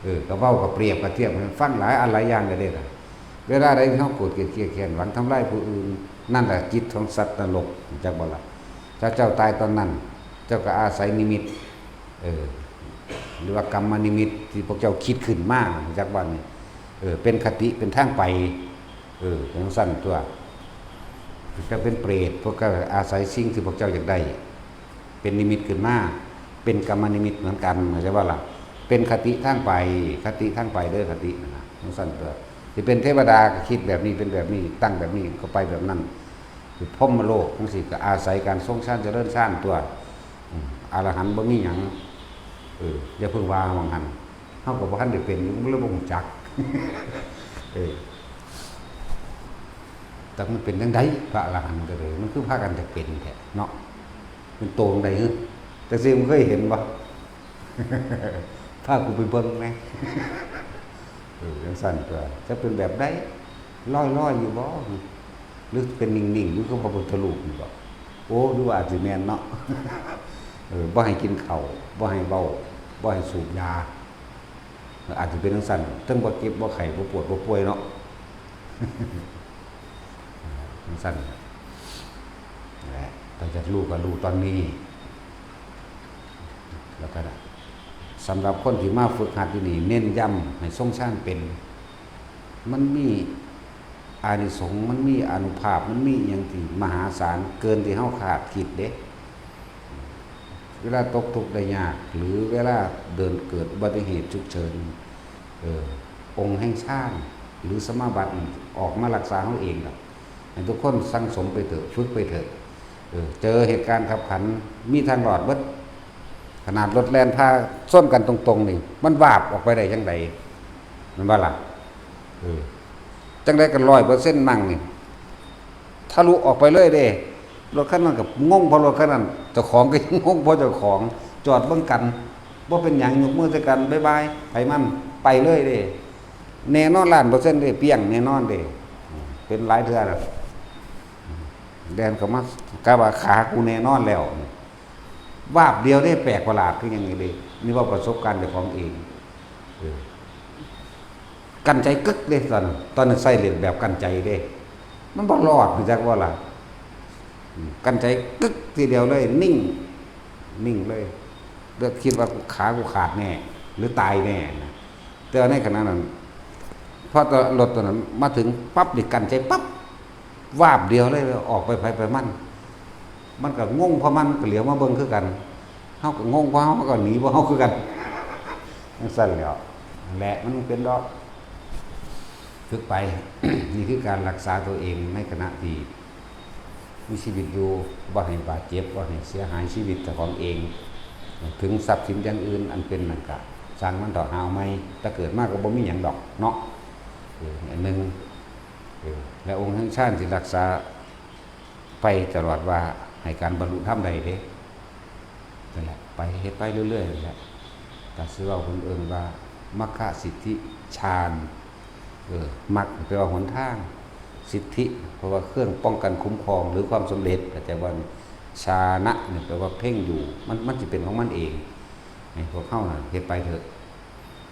เออ ก็เว้าก็เปรียบก็เทียบให้ฟังหลายอันหลายอย่างเลยเด้อ เวลาใดที่เฮาโกรธเกลียดเคียดแค้นหวังทำลายผู้อื่น นั่นแหละจิตของสัตว์นรก รู้จักบ่ล่ะ ถ้าเจ้าตายตอนนั้น เจ้าก็อาศัยนิมิต เออ หรือว่ากรรมนิมิตที่พวกเจ้าคิดขึ้นมา รู้จักบ่นี่ เออ เป็นคติเป็นทางไป เออ เป็นจั่งซั้นตัว เจ้าเป็นเปรต พวกก็อาศัยสิ่งที่พวกเจ้าอยากได้ เป็นนิมิตขึ้นมา เป็นกรรมนิมิตเหมือนกัน เข้าใจบ่ล่ะ เป็นคติทางไป คติทางไปเด้อ คตินะ จั่งซั้นตัว สิเป็นเทวดาก็คิดแบบนี้ เป็นแบบนี้ ตั้งแบบนี้ ก็ไปแบบนั้น สิพรหมโลกจั่งซี้ก็อาศัยการทรงฌานเจริญฌานตัว อืม อรหันต์บ่มีหยัง เออ อย่าเพิ่งว่าหม่องหั่น เฮาก็บ่ทันได้เป็นอยู่ มันเลยบ่รู้จัก เออ แต่มันเป็นจั่งใด พระอรหันต์ก็เลย มันคือพากันจะเป็นแท้เนาะ เป็นโตจั่งใดฮึ แต่ซึ่งมันเคยเห็นบ่ พากูไปเบิ่งแหน่ เออ จั่งซั้นตัว จะเป็นแบบใด ลอยๆอยู่บ่ หรือเป็นนิ่งๆ หรือคือพระพุทธรูปนี่บ่ โอ้ หรือว่าอาจสิแม่นเนาะ เออ บ่ให้กินข้าว บ่ให้เว้า บ่ให้สูบยา อาจสิเป็นจั่งซั้น เทิงบ่เจ็บบ่ไข้ บ่ปวดบ่ป่วยเนาะ จั่งซั้นแหละ ถ้าอยากรู้ก็รู้ตอนนี้ แล้วก็สำหรับคนที่มาฝึกหัดอยู่นี่ เน้นย้ำให้ทรงฌานเป็น มันมีอานิสงส์ มันมีอานุภาพ มันมีอิหยังที่มหาศาลเกินที่เฮาคาดคิดเด้ เวลาตกทุกข์ได้ยาก หรือเวลาเดินเกิดอุบัติเหตุฉุกเฉิน เออ องค์แห่งฌาน หรือสมาบัตินี่ออกมารักษาเฮาเองดอก ให้ทุกคนสั่งสมไปเถอะ ฝึกไปเถอะ เออ เจอเหตุการณ์คับขัน มีทางรอดเบิด ขนาดรถแล่นผ่าชนกันตรงๆนี่ มันวาบออกไปได้จั่งใด แม่นบ่ล่ะ เออ จั่งใดก็ร้อยเปอร์เซ็นต์มั่งนี่ ทะลุออกไปเลยเด้ รถคันนั้นก็งงเพราะรถคันนั้น เจ้าของก็ยังงงเพราะเจ้าของ จอดเบิ่งกัน บ่เป็นหยัง ยกมือใส่กัน บ๊ายบาย ไผมัน ไปเลยเด้ แน่นอนล้านเปอร์เซ็นต์เด้ เปี้ยงแน่นอนเด้ เป็นหลายเทื่อแล้ว แล่นเข้ามา กะว่าขากูแน่นอนแล้ว วาบเดียวเด้ แปลกประหลาดคือหยังนี่เด้ นี่เว้าประสบการณ์เจ้าของเอง เออ กั้นใจกึกเด้ ตอนนั้น ตอนนั้นใส่เลนส์แบบกั้นใจเด้ มันบ่รอด รู้จักบ่ล่ะ อืม กั้นใจกึกทีเดียวเลย นิ่ง นิ่งเลย แล้วคิดว่าขากูขาดแน่ หรือตายแน่นะ แต่ว่าในขณะนั้น พอรถตัวนั้นมาถึงปั๊บนี่ กั้นใจปั๊บ วาบเดียวเลย ออกไปไผไปมัน มันก็งงเพราะมัน ก็เหลียวมาเบิ่งคือกัน เฮาก็งงเพราะเฮา มันก็หนีเพราะเฮาคือกัน จั่งซั้นแหล้ว นั่นแหละ มันเป็นดอก ฝึกไป นี่คือการรักษาตัวเองในขณะที่มีชีวิตอยู่ บ่ให้บาดเจ็บ บ่ให้เสียหายชีวิตเจ้าของเอง ถึงทรัพย์สินอย่างอื่นอันเป็นนั่นกะ ซ่างมันเถาะ หาเอาใหม่ แต่เกิดมาก็บ่มีหยังดอกเนาะ เออ อันหนึ่ง เออ และองค์แห่งฌานที่รักษาไปตลอดว่าให้การบรรลุธรรมได้เด้ นั่นแหละ ไปเฮ็ดไปเรื่อยๆนั่นแหละ ก็สิเว้าเพิ่นเอิ้นว่า มัคคสิทธิฌาน เออ มัคคแปลว่าหนทาง สิทธิ เพราะว่าเครื่องป้องกันคุ้มครองหรือความสำเร็จ เข้าใจบ่ ฌานะเนี่ยแปลว่าเพ่งอยู่ มัน มันสิเป็นของมันเอง ให้พวกเฮาน่ะเฮ็ดไปเถอะ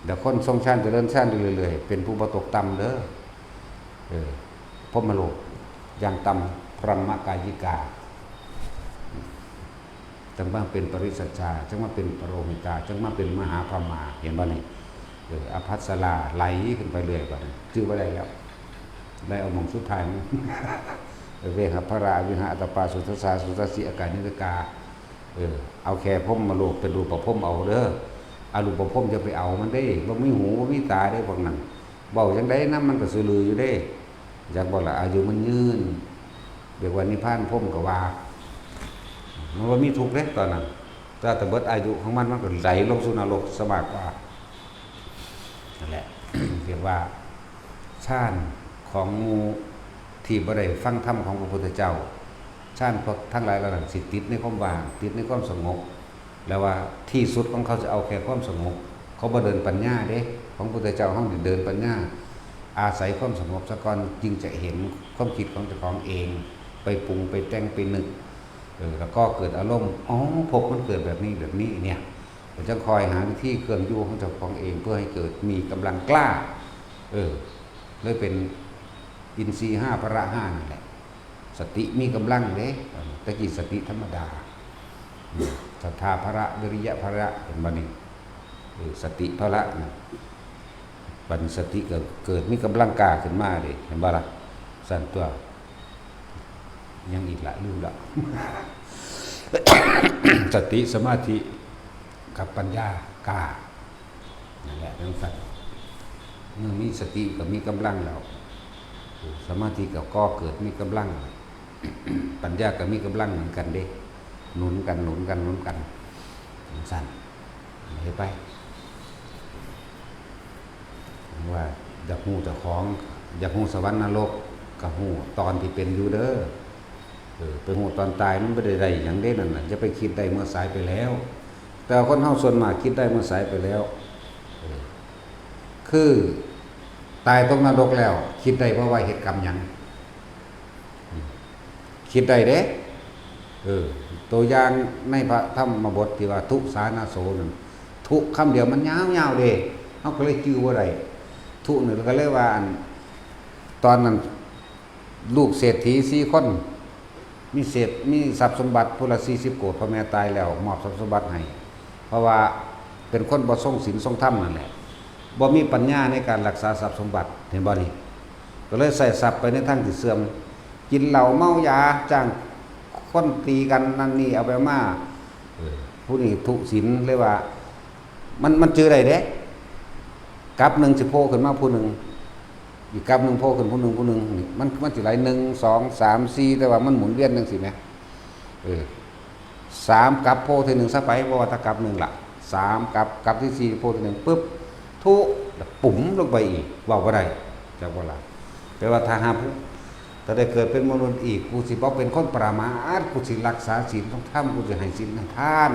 เดี๋ยวคนทรงฌานเจริญฌานอยู่เรื่อยๆ เป็นผู้บ่ตกต่ำเด้อ เออ พรหมโลก อย่างต่ำพรหมกายิกา จั่งมาเป็นปริสัจจา จั่งมาเป็นปโรหิตา จั่งมาเป็นมหาพรหมา เห็นบ่นี่ เออ อภัสราไหลขึ้นไปเรื่อยบัดนี้ จื่อบ่ได้แล้ว ได้เอาหม่องสุดท้ายมัน เวหะพะระ อวิหะอัตตปา สุทัสสา สุทัสสี อากานิกา เออ เอาแค่พรหมโลกเป็นรูปพรหมเอาเด้อ อรูปพรหมอย่าไปเอามันเด้ บ่มีหูบ่มีตาเด้พวกนั้น เว้าจั่งใดนำมันก็ซื่อลืออยู่เด้ จักบ่ล่ะ อายุมันยืน เรียกว่านิพพานพรหมก็ว่า มันบ่มีทุกข์เด้ตอนนั้น แต่ถ้าเบิดอายุของมัน มันก็ไหลลงสู่นรกซะมากกว่า นั่นแหละ เรียกว่าฌานของหมู่ที่บ่ได้ฟังธรรมของพระพุทธเจ้า ฌานพวกทั้งหลายเหล่านั้นสิติดในความว่าง ติดในความสงบ แล้วว่าที่สุดของเขาจะเอาแค่ความสงบ เขาบ่เดินปัญญาเด้ ของพระพุทธเจ้าเฮานี่เดินปัญญา อาศัยความสงบซะก่อน จึงจะเห็นความคิดของเจ้าของเอง ไปปรุงไปแต่งไปนึก เออ แล้วก็เกิดอารมณ์ อ๋อ ภพมันเกิดแบบนี้แบบนี้เนี่ย ก็จะคอยหาวิธีเครื่องอยู่ของเจ้าของเอง เพื่อให้เกิดมีกำลังกล้า เออ เลยเป็นอินทรีย์ห้าพละห้านั่นแหละ สติมีกำลังเด้ ตะกี้สติธรรมดา ศรัทธาพละ วิริยะพละ เห็นบ่นี่ เออ สติพละนะ บัดนี้สติก็เกิดมีกำลังกล้าขึ้นมาเด้ เห็นบ่ล่ะ สั่นตัว ยังอีกละ ลืมละ สติ สมาธิ กับปัญญากล้า นั่นแหละจั่งซั่น เมื่อมีสติก็มีกำลังแล้ว สมาธิก็ก่อเกิดมีกำลัง ปัญญาก็มีกำลังเหมือนกันเด้ หนุนกัน หนุนกัน หนุนกัน จั่งซั่น เฮ็ดไป ว่าอยากฮู้เจ้าของ อยากฮู้สวรรค์นรก ก็ฮู้ตอนที่เป็นอยู่เด้อ เออ ไปฮู้ตอนตายมันบ่ได้ได้หยังเด้นั่นน่ะ อย่าไปคิดได้เมื่อสายไปแล้ว แต่คนเฮาส่วนมากคิดได้เมื่อสายไปแล้ว เออ คือตายตกนรกแล้ว คิดได้บ่ว่าเฮ็ดกรรมหยัง อืม คิดได้เด้ เออ ตัวอย่างในพระธรรมบทที่ว่าทุสานาโสนั่น ทุคำเดียวมันยาวๆเด้ เฮาก็เลยจื่อบ่ได้ ทุนี่ก็เลยว่าอัน ตอนนั้นลูกเศรษฐีสี่คน มีเศรษฐ มีทรัพย์สมบัติผู้ละสี่สิบโกฏ พ่อแม่ตายแล้วมอบทรัพย์สมบัติให้ เพราะว่าเป็นคนบ่ทรงศีลทรงธรรมนั่นแหละ บ่มีปัญญาในการรักษาทรัพย์สมบัติ เห็นบ่นี่ ก็เลยใช้ทรัพย์ไปในทางที่เสื่อม กินเหล้าเมายา จ้างคนตีกันนั่นนี่ เอาไปมา เออ ผู้นี้ทุศีลเลยว่า มัน มันจื่อได้เด้ กับหนึ่งสิโผล่ขึ้นมาผู้หนึ่ง อีกกับหนึ่งโผล่ขึ้นผู้หนึ่ง ผู้หนึ่ง นี่ มัน มันสิไหลหนึ่ง สอง สาม สี่ แต่ว่ามันหมุนเวียนจั่งซี้แหม เออ สามกับโผล่เทื่อหนึ่งซะไป บ่ว่าแต่กับหนึ่งล่ะ สามกับ กับที่สี่โผล่เทื่อหนึ่งปุ๊บ ทุ แล้วปุ๋มลงไปอีก เว้าบ่ได้ จักบ่ล่ะ แปลว่าถ้าหาก ถ้าได้เกิดเป็นมนุษย์อีก กูสิบ่เป็นคนประมาท กูสิรักษาศีลของธรรม กูสิให้ศีลให้ทาน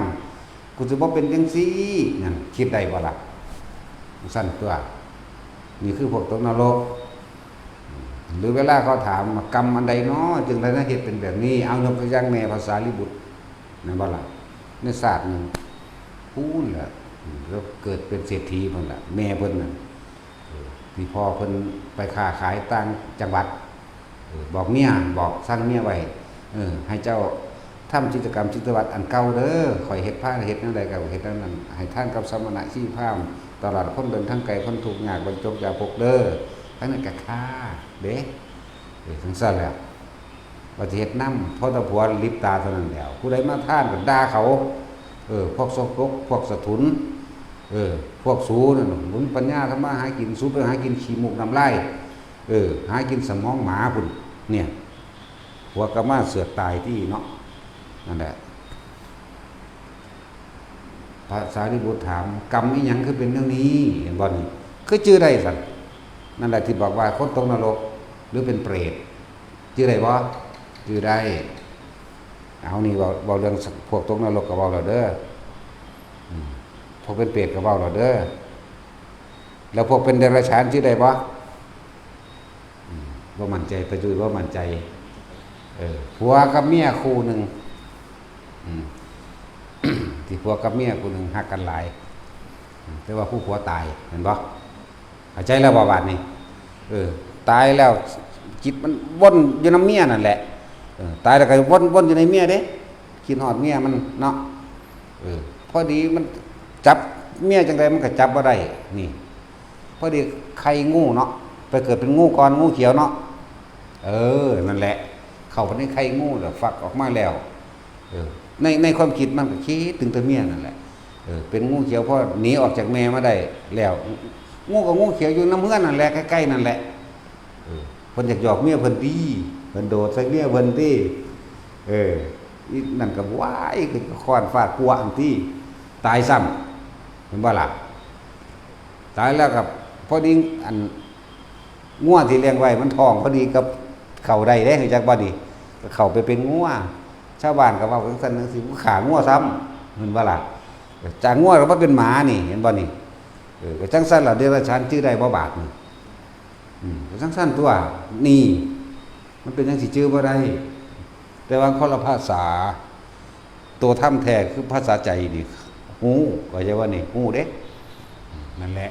กูสิบ่เป็นจั่งซี้ นั่น คิดได้บ่ล่ะ จั่งซั่นตัว นี่คือพวกตกนรก หรือเวลาเขาถามว่ากรรมอันใดน้อ จึงได้เฮ็ดเป็นแบบนี้ เอายกตัวอย่างแม่พระสารีบุตร แม่นบ่ล่ะ ในชาติหนึ่ง พู้นแหละ แล้วเกิดเป็นเศรษฐีพุ้นล่ะ แม่เพิ่นน่ะ เออ ที่พ่อเพิ่นไปค้าขายต่างจังหวัด เออ บอกเมีย บอกสั่งเมียไว้ เออ ให้เจ้าทำกิจกรรมกิจวัตรอันเก่าเด้อ ข้อยเฮ็ดพาเฮ็ดแนวใดก็เฮ็ดแนวนั้น ให้ทานกับสมณะชีพราหมณ์ ตลอดคนเดินทางไกล คนทุกข์ยาก บรรจบยาพกเด้อ ทั้งนั้นก็ฆ่าเด้ เออ จั่งซั่นแหละ ว่าสิเฮ็ดนำ พอแต่ผัวหลีบตาเท่านั้นแหล้ว ผู้ใดมาทานก็ด่าเขา เออ พวกสกปรก พวกสะทุน เออ พวกสูนั่นน่ะ บ่มีปัญญาทำมาหากิน สูไปหากินขี้มูกน้ำลาย เออ หากินสมองหมาพุ้น เนี่ย ผัวก็มาเสือกตายที่เนาะ นั่นแหละ พระสารีบุตรถาม กรรมอีหยังคือเป็นแนวนี้ เห็นบ่นี่ คือจื่อได้ซั่น นั่นแหละที่บอกว่าคนตกนรก หรือเป็นเปรต จื่อได้บ่ จื่อได้ เอานี่เว้า เว้าเรื่องพวกตกนรกก็เว้าแล้วเด้อ อืม พวกเป็นเปรตก็เว้าแล้วเด้อ แล้วพวกเป็นเดรัจฉานจื่อได้บ่ อืม บ่มั่นใจ ไปจุ้ยบ่มั่นใจ เออ ผัวกับเมียคู่หนึ่ง อืม ที่ผัวกับเมียคู่หนึ่งฮักกันหลาย อืม แต่ว่าผู้ผัวตาย เห็นบ่ เข้าใจแล้วบ่บาดนี้ เออ ตายแล้ว จิตมันวนอยู่นำเมียนั่นแหละ เออ ตายแล้วก็วน วนอยู่ในเมียเด้ คิดฮอดเมียมันเนาะ เออ พอดีมันจับเมียจั่งใดมันก็จับบ่ได้ นี่ พอดีไข่งูเนาะ ไปเกิดเป็นงูก่อน งูเขียวเนาะ เออ นั่นแหละ เข้าไปในไข่งูแล้วฟักออกมาแล้ว เออ ใน ในความคิดมันก็คิดถึงแต่เมียนั่นแหละ เออ เป็นงูเขียว พอหนีออกจากแม่มาได้แล้ว งูกับงูเขียวอยู่นำเฮือนนั่นแหละ ใกล้ๆนั่นแหละ เออ เพิ่นอยากหยอกเมียเพิ่นติ เพิ่นโดดใส่เมียเพิ่นติ เออ อีนั่นก็ว้าย ขึ้นก็ค้อนฟาดกวางติ ตายซ้ำ เห็นบ่ล่ะ ตายแล้วก็พอดี อัน งัวที่เลี้ยงไว้มันท้องพอดีกับเข้าได้เด้ รู้จักบ่นี่ ก็เข้าไปเป็นงัว ชาวบ้านก็เว้าจั่งซั้นจั่งซี้ กูฆ่างัวซ้ำ เห็นบ่ล่ะ จากงัวก็มาเป็นหมานี่ เห็นบ่นี่ เออ ก็จั่งซั้นล่ะ เดรัจฉานจื่อได้บ่บาดนี่ อืม ก็จั่งซั้นตั๊ว นี่ มันเป็นจั่งซี้จื่อบ่ได้ แต่ว่าคนละภาษา ตัวธรรมแท้คือภาษาใจนี่ ฮู้ เข้าใจว่านี่ ฮู้เด้ นั่นแหละ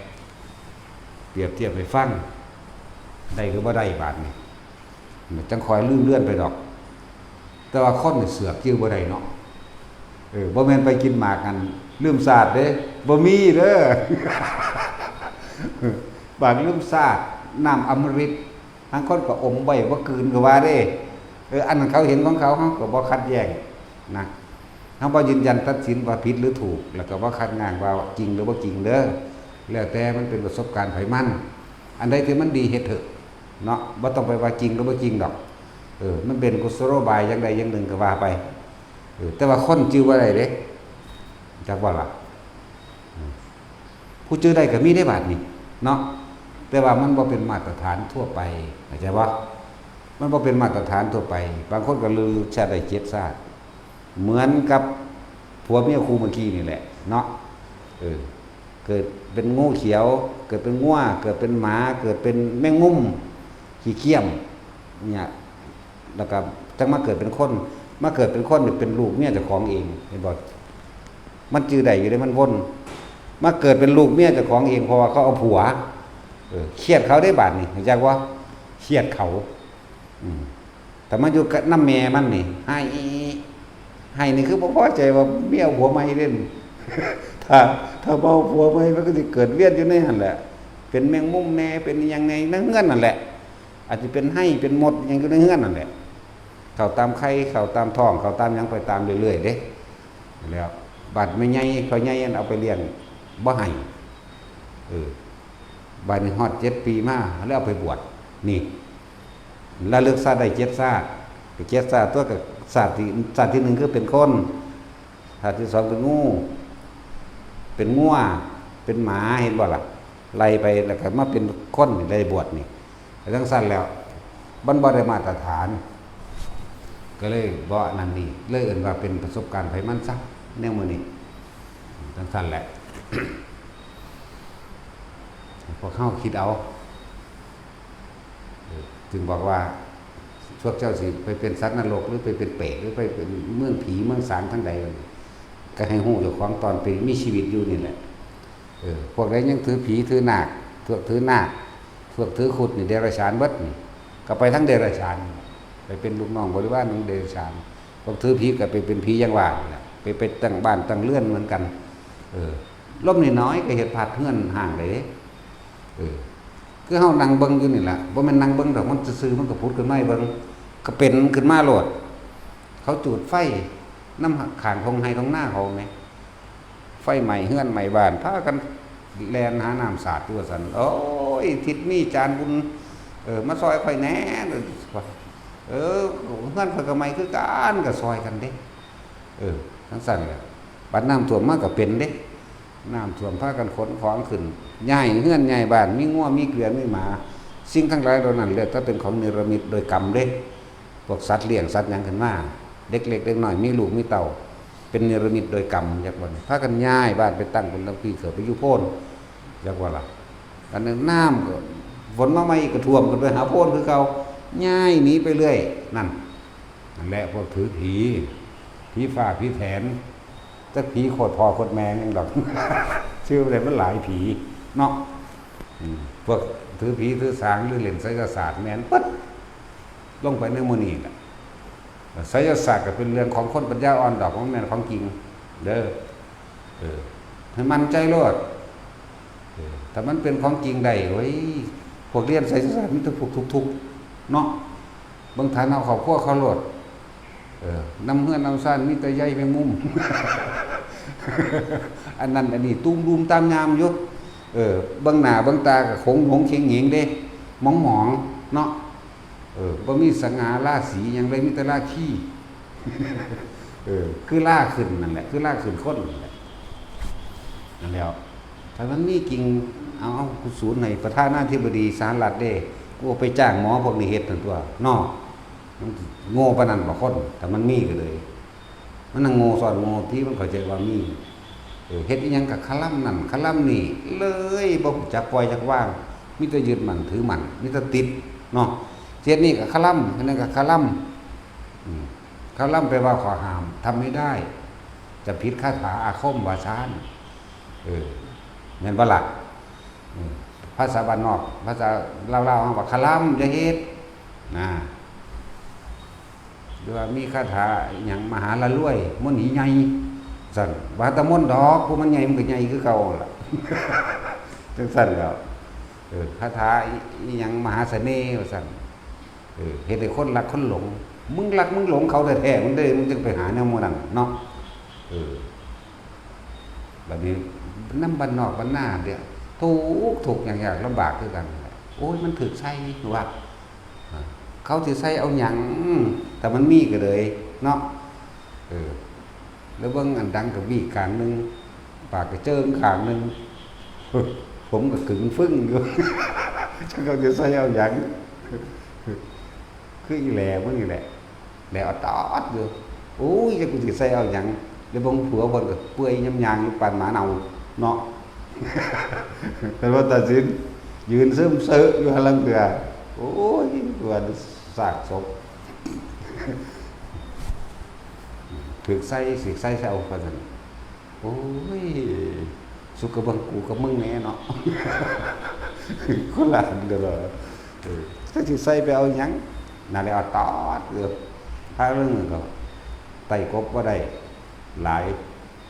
เปรียบเทียบให้ฟัง ได้คือบ่ได้บาดนี่ จั่งค่อยลืมเลือนไปดอก แต่ว่าคนนี่เสือกจื่อบ่ได้เนาะ เออ บ่แม่นไปกินหมากอันลืมชาติเด้ บ่มีเด้อ หมากลืมชาติ น้ำอมฤต ลางคนก็อมไว้บ่กลืนก็ว่าเด้ เออ อันนั้นเขาเห็นของเขา เฮาก็บ่ขัดแย้งนะ เฮาบ่ยืนยันตัดสินว่าผิดหรือถูก แล้วก็บ่คัดง้างว่าจริงหรือบ่จริงเด้อ แล้วแต่มันเป็นประสบการณ์ไผมัน อันใดที่มันดีเฮ็ดเถอะเนาะ บ่ต้องไปว่าจริงหรือบ่จริงดอก เออ มันเป็นกุศโลบายอย่างใดอย่างหนึ่งก็ว่าไป เออ แต่ว่าคนจื่อบ่ได้เด้ จักบ่ล่ะ อืม ผู้จื่อได้ก็มีได้บาดนี่เนาะ แต่ว่ามันบ่เป็นมาตรฐานทั่วไป เข้าใจบ่ มันบ่เป็นมาตรฐานทั่วไป บางคนก็ลืมชาติได้เจ็ดชาติ เหมือนกับผัวเมียคู่เมื่อกี้นี่แหละเนาะ เออ เกิดเป็นงูเขียว เกิดเป็นงัว เกิดเป็นหมา เกิดเป็นแมงมุม ขี้เกียม เนี่ย แล้วก็จั่งมาเกิดเป็นคน มาเกิดเป็นคนนี่เป็นลูกเมียเจ้าของเอง เห็นบ่ มันจื่อได้อยู่เด้ มันวน มาเกิดเป็นลูกเมียเจ้าของเอง เพราะว่าเขาเอาผัว เออ เครียดเขาได้บาดนี่ รู้จักบ่ เครียดเขา อืม แต่มาอยู่กับนำแม่มันนี่ ไห้ ไห้นี่คือบ่พอใจว่าเมียเอาผัวใหม่เด้ ถ้า ถ้าบ่เอาผัวใหม่มันก็สิเกิดเวียนอยู่ในหั่นแหละ เป็นแมงมุมแน่ เป็นอิหยังแน่ ในเฮือนนั่นแหละ อาจจะเป็นไห้ เป็นมด อิหยังอยู่ในเฮือนนั่นแหละ เข้าตามไข่ เข้าตามท้อง เข้าตามหยังไปตามเรื่อยๆเด้ แล้ว บาดแม่ใหญ่ พ่อใหญ่เอาไปเลี้ยง บ่ให้ เออ บาดนี้ฮอดเจ็ดปีมา แล้วเอาไปบวช นี่ ระลึกชาติได้เจ็ดชาติ ก็เจ็ดชาติตั๊ว ก็ชาติที่ ชาติที่หนึ่งคือเป็นคน ชาติที่สองเป็นงู เป็นงัว เป็นหมา เห็นบ่ล่ะ ไล่ไปแล้วก็มาเป็นคนนี่ ได้บวชนี่ จั่งซั้นแล้ว มันบ่ได้มาตรฐาน ก็เลยบ่อันนั้นนี่ เลยเอิ้นว่าเป็นประสบการณ์ไผมันซะ แนวมื้อนี้ จั่งซั้นแหละ พวกเฮาคิดเอา เออ จึงบอกว่า พวกเจ้าสิไปเป็นสัตว์นรก หรือไปเป็นเปรต หรือไปเป็นเมืองผีเมืองสางทางใด ก็ให้ฮู้เจ้าของตอนเป็นมีชีวิตอยู่นี่แหละ เออ พวกใดยังถือผีถือนาค พวกถือนาค พวกถือครุฑนี่เดรัจฉานเบิดนี่ ก็ไปทางเดรัจฉาน ไปเป็นลูกน้องบริวารของเดรัจฉาน พวกถือผีก็ไปเป็นผีอย่างว่านี่แหละ ไป ไปตั้งบ้านตั้งเรือนเหมือนกัน เออ ลมน้อยๆก็เฮ็ดพัดเฮือนฮ้างได้เด้ เออ คือเฮานั่งเบิ่งอยู่นี่ล่ะ บ่แม่นนั่งเบิ่งดอก มันซื่อๆ มันก็ผุดขึ้นมาให้เบิ่ง ก็เป็นขึ้นมาโลด เขาจูดไฟนำข้างท่งไฮ่ท่งนาเขาแหม ไฟไหม้เฮือนไหม้บ้าน พากันแล่นหาน้ำสาดอยู่ว่าซั่น โอ้ย ทิดมี จานบุญ เออ มาซอยข้อยแหน่ เออ เฮือนข้อยก็ไหม้คือกัน ก็ซอยกันเด้ เออ จั่งซั้นแหละ บัดน้ำท่วมมาก็เป็นเด้ น้ำท่วมพากันขนของขึ้น ย้ายเฮือนย้ายบ้าน มีงัวมีเกือมีหมา สิ่งทั้งหลายเหล่านั้นล้วนแต่เป็นของเนรมิตโดยกรรมเด้ พวกสัตว์เลี้ยงสัตว์หยังขึ้นมา เด็กเล็กเด็กน้อย มีลูกมีเต้า เป็นเนรมิตโดยกรรม จักว่า พากันย้ายบ้านไปตั้งบนลำพีเกิดไปอยู่โพ้น จักว่าล่ะ อันนั้นน้ำก็ ฝนมาใหม่ก็ท่วมขึ้นไปหาโพ้นคือเก่า ย้ายหนีไปเรื่อย นั่น นั่นแหละพวกถือผี ผีฟ้าผีแถน จักผีโคตรพ่อโคตรแม่หยังดอก ชื่ออะไรมันหลายผีเนาะ อืม พวกถือผีถือสางหรือเล่นไสยศาสตร์แม่นปึ๊ด ลงไปในหมู่นี้แหละ ไสยศาสตร์ก็เป็นเรื่องของคนปัญญาอ่อนดอก บ่แม่นของจริงเด้อ เออ ให้มั่นใจโลด เออ ถ้ามันเป็นของจริงได้ โอ้ย พวกเรียนไสยศาสตร์มีแต่พวกทุกข์ๆ เนาะ เบิ่งฐานะครอบครัวเขาโลด เออ นำเฮือนนำซานมีแต่ใยแมงมุม อันนั้นอันนี้ตูมดูมตามยามอยู่ เออ เบิ่งหน้าเบิ่งตาก็ขงหงเข็งเหงเด้ หมองๆ เนาะ เออ บ่มีสง่าราศีหยังเลย มีแต่ราคี เออ คือราขึ้นนั่นแหละ คือราขึ้นคนนั่นแหละ นั่นแหล้ว ถ้ามันมีจริง เอา เอา กูสูนให้ประธานาธิบดีสหรัฐเด้ กูเอาไปจ้างหมอพวกนี้เฮ็ดนั่นตั๊ว เนาะ มันโง่ปานนั้นบ่คน ถ้ามันมีก็เลย มันนั่งโง่ซ้อนโง่ ที่มันเข้าใจว่ามี เออ เฮ็ดอิหยังก็คะล่ำนั่นคะล่ำนี่ เลยบ่รู้จักปล่อยจักวาง มีแต่ยึดมั่นถือมั่น มีแต่ติด เนาะ เฮ็ดนี่ก็คะล่ำ เฮ็ดนั่นก็คะล่ำ อืม คะล่ำแปลว่าข้อห้าม ทำไม่ได้ จะผิดคาถาอาคมว่าซั่น เออ แม่นบ่ล่ะ เออ ภาษาบ้านนอก ภาษาลาวๆ เฮาว่าคะล่ำ อย่าเฮ็ด นะ หรือว่ามีคาถาอิหยังมหาละรวย มนต์หีใหญ่ ซั่น ว่าแต่มนต์ดอก ผู้มันใหญ่มันก็ใหญ่คือเก่าหั่นล่ะ จั่งซั่นแหล้ว เออ คาถาอิหยังมหาเสน่ห์ ว่าซั่น เออ เฮ็ดให้คนรักคนหลง มึงรักมึงหลงเขาแท้ๆ มึงเด้ มึงจึงไปหาแนวหมู่นั้นเนาะ เออ บัดนี้นำบ้านนอกบ้านนาเนี่ย ทุกข์ ทุกข์ยาก ยากลำบากคือกันนั่นแหละ โอ้ย มันถืกใส่ว่า อ่า เขาสิใส่เอาหยัง แต่มันมีก็เลยเนาะ เออ แล้วเบิ่งอันดังก็มีข้างหนึ่ง ปากก็เจิงข้างหนึ่ง ผมก็ขึงฟึ่งอยู่ จักเขาสิใส่เอาหยัง คืออีแหล่มื้อนี่แหละ แหล่ออดๆอยู่ โอ้ย จักกูสิใส่เอาหยัง แล้วเบิ่งผัวเพิ่นก็เปื่อยยำยางอยู่ปานหมาเน่าเนาะ แต่ว่าตัดสิน ยืนเซิ่มเซอะอยู่หั้นลางเทื่อ โอ้ย ว่าซากศพ ถืกใส่ สิใส่ใส่เอาว่าซั่น โอ้ย สุกกับเบิ่งกูกับมึงแหน่เนาะ คนละอันเด้อ เออ จักสิใส่ไปเอาหยัง นั่นแหละ เอาตอดเด้อ พระเรื่องหนึ่งก็ไต่กบบ่ได้ หลาย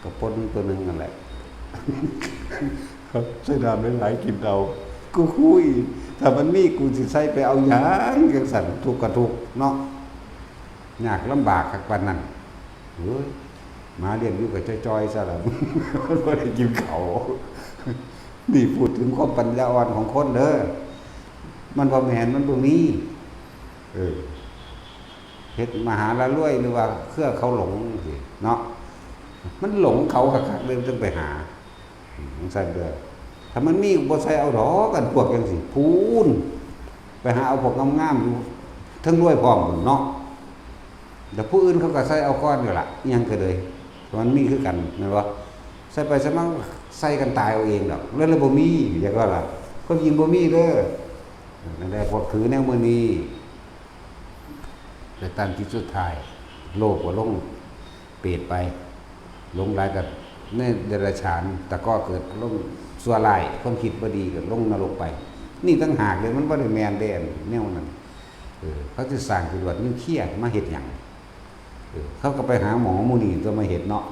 กระป๋นตัวหนึ่งนั่นแหละ ครับ ใส่น้ำหลายๆ กินเอา กูคุย ถ้ามันมีกูสิใส่ไปเอาหยัง จั่งซั่น ทุกข์ก็ทุกข์เนาะ ยากลำบากคักปานนั้น เฮ้ย หมาเลี้ยงอยู่ก็จ่อยๆ ซะล่ะ มันบ่ได้กินข้าว นี่พูดถึงความปัญญาอ่อนของคนเด้อ มันบ่แม่น มันบ่มี เออ เฮ็ดมหาละรวย หรือว่าเครือเขาหลงสิเนาะ มันหลงเขาคักๆ เลย มันจึงไปหา อืม จั่งซั่นเด้อ ถ้ามันมีบ่ใส่เอาดอก อันพวกจั่งซี้ พู้น ไปหาเอาพวกงามๆ อยู่เทิงรวยพร้อมพู้นเนาะ แล้วผู้อื่นเขาก็ใส่เอาก่อนอยู่ล่ะ อิหยังก็เลย มันมีคือกัน แม่นบ่ ใส่ไปใส่มา ใส่กันตายเอาเองดอก แล้วเลยบ่มี อยากว่าล่ะ ความจริงบ่มีเด้อ นั่นแหละ พวกถือแนวมื้อนี้ ไปตันที่สุดท้าย โลภก็ลงเปรตไป หลงหลายกับในเดรัจฉาน แต่ก็เกิดลงชั่วร้าย ความคิดบ่ดีก็ลงนรกไป นี่ต่างหากเลย มันบ่ได้แม่นเด้ อันแนวนั้น เออ เขาสิสร้างจรวดนิวเคลียร์มาเฮ็ดหยัง เออ เขาก็ไปหาหมอหมู่นี้ตั๊วมาเฮ็ดเนาะ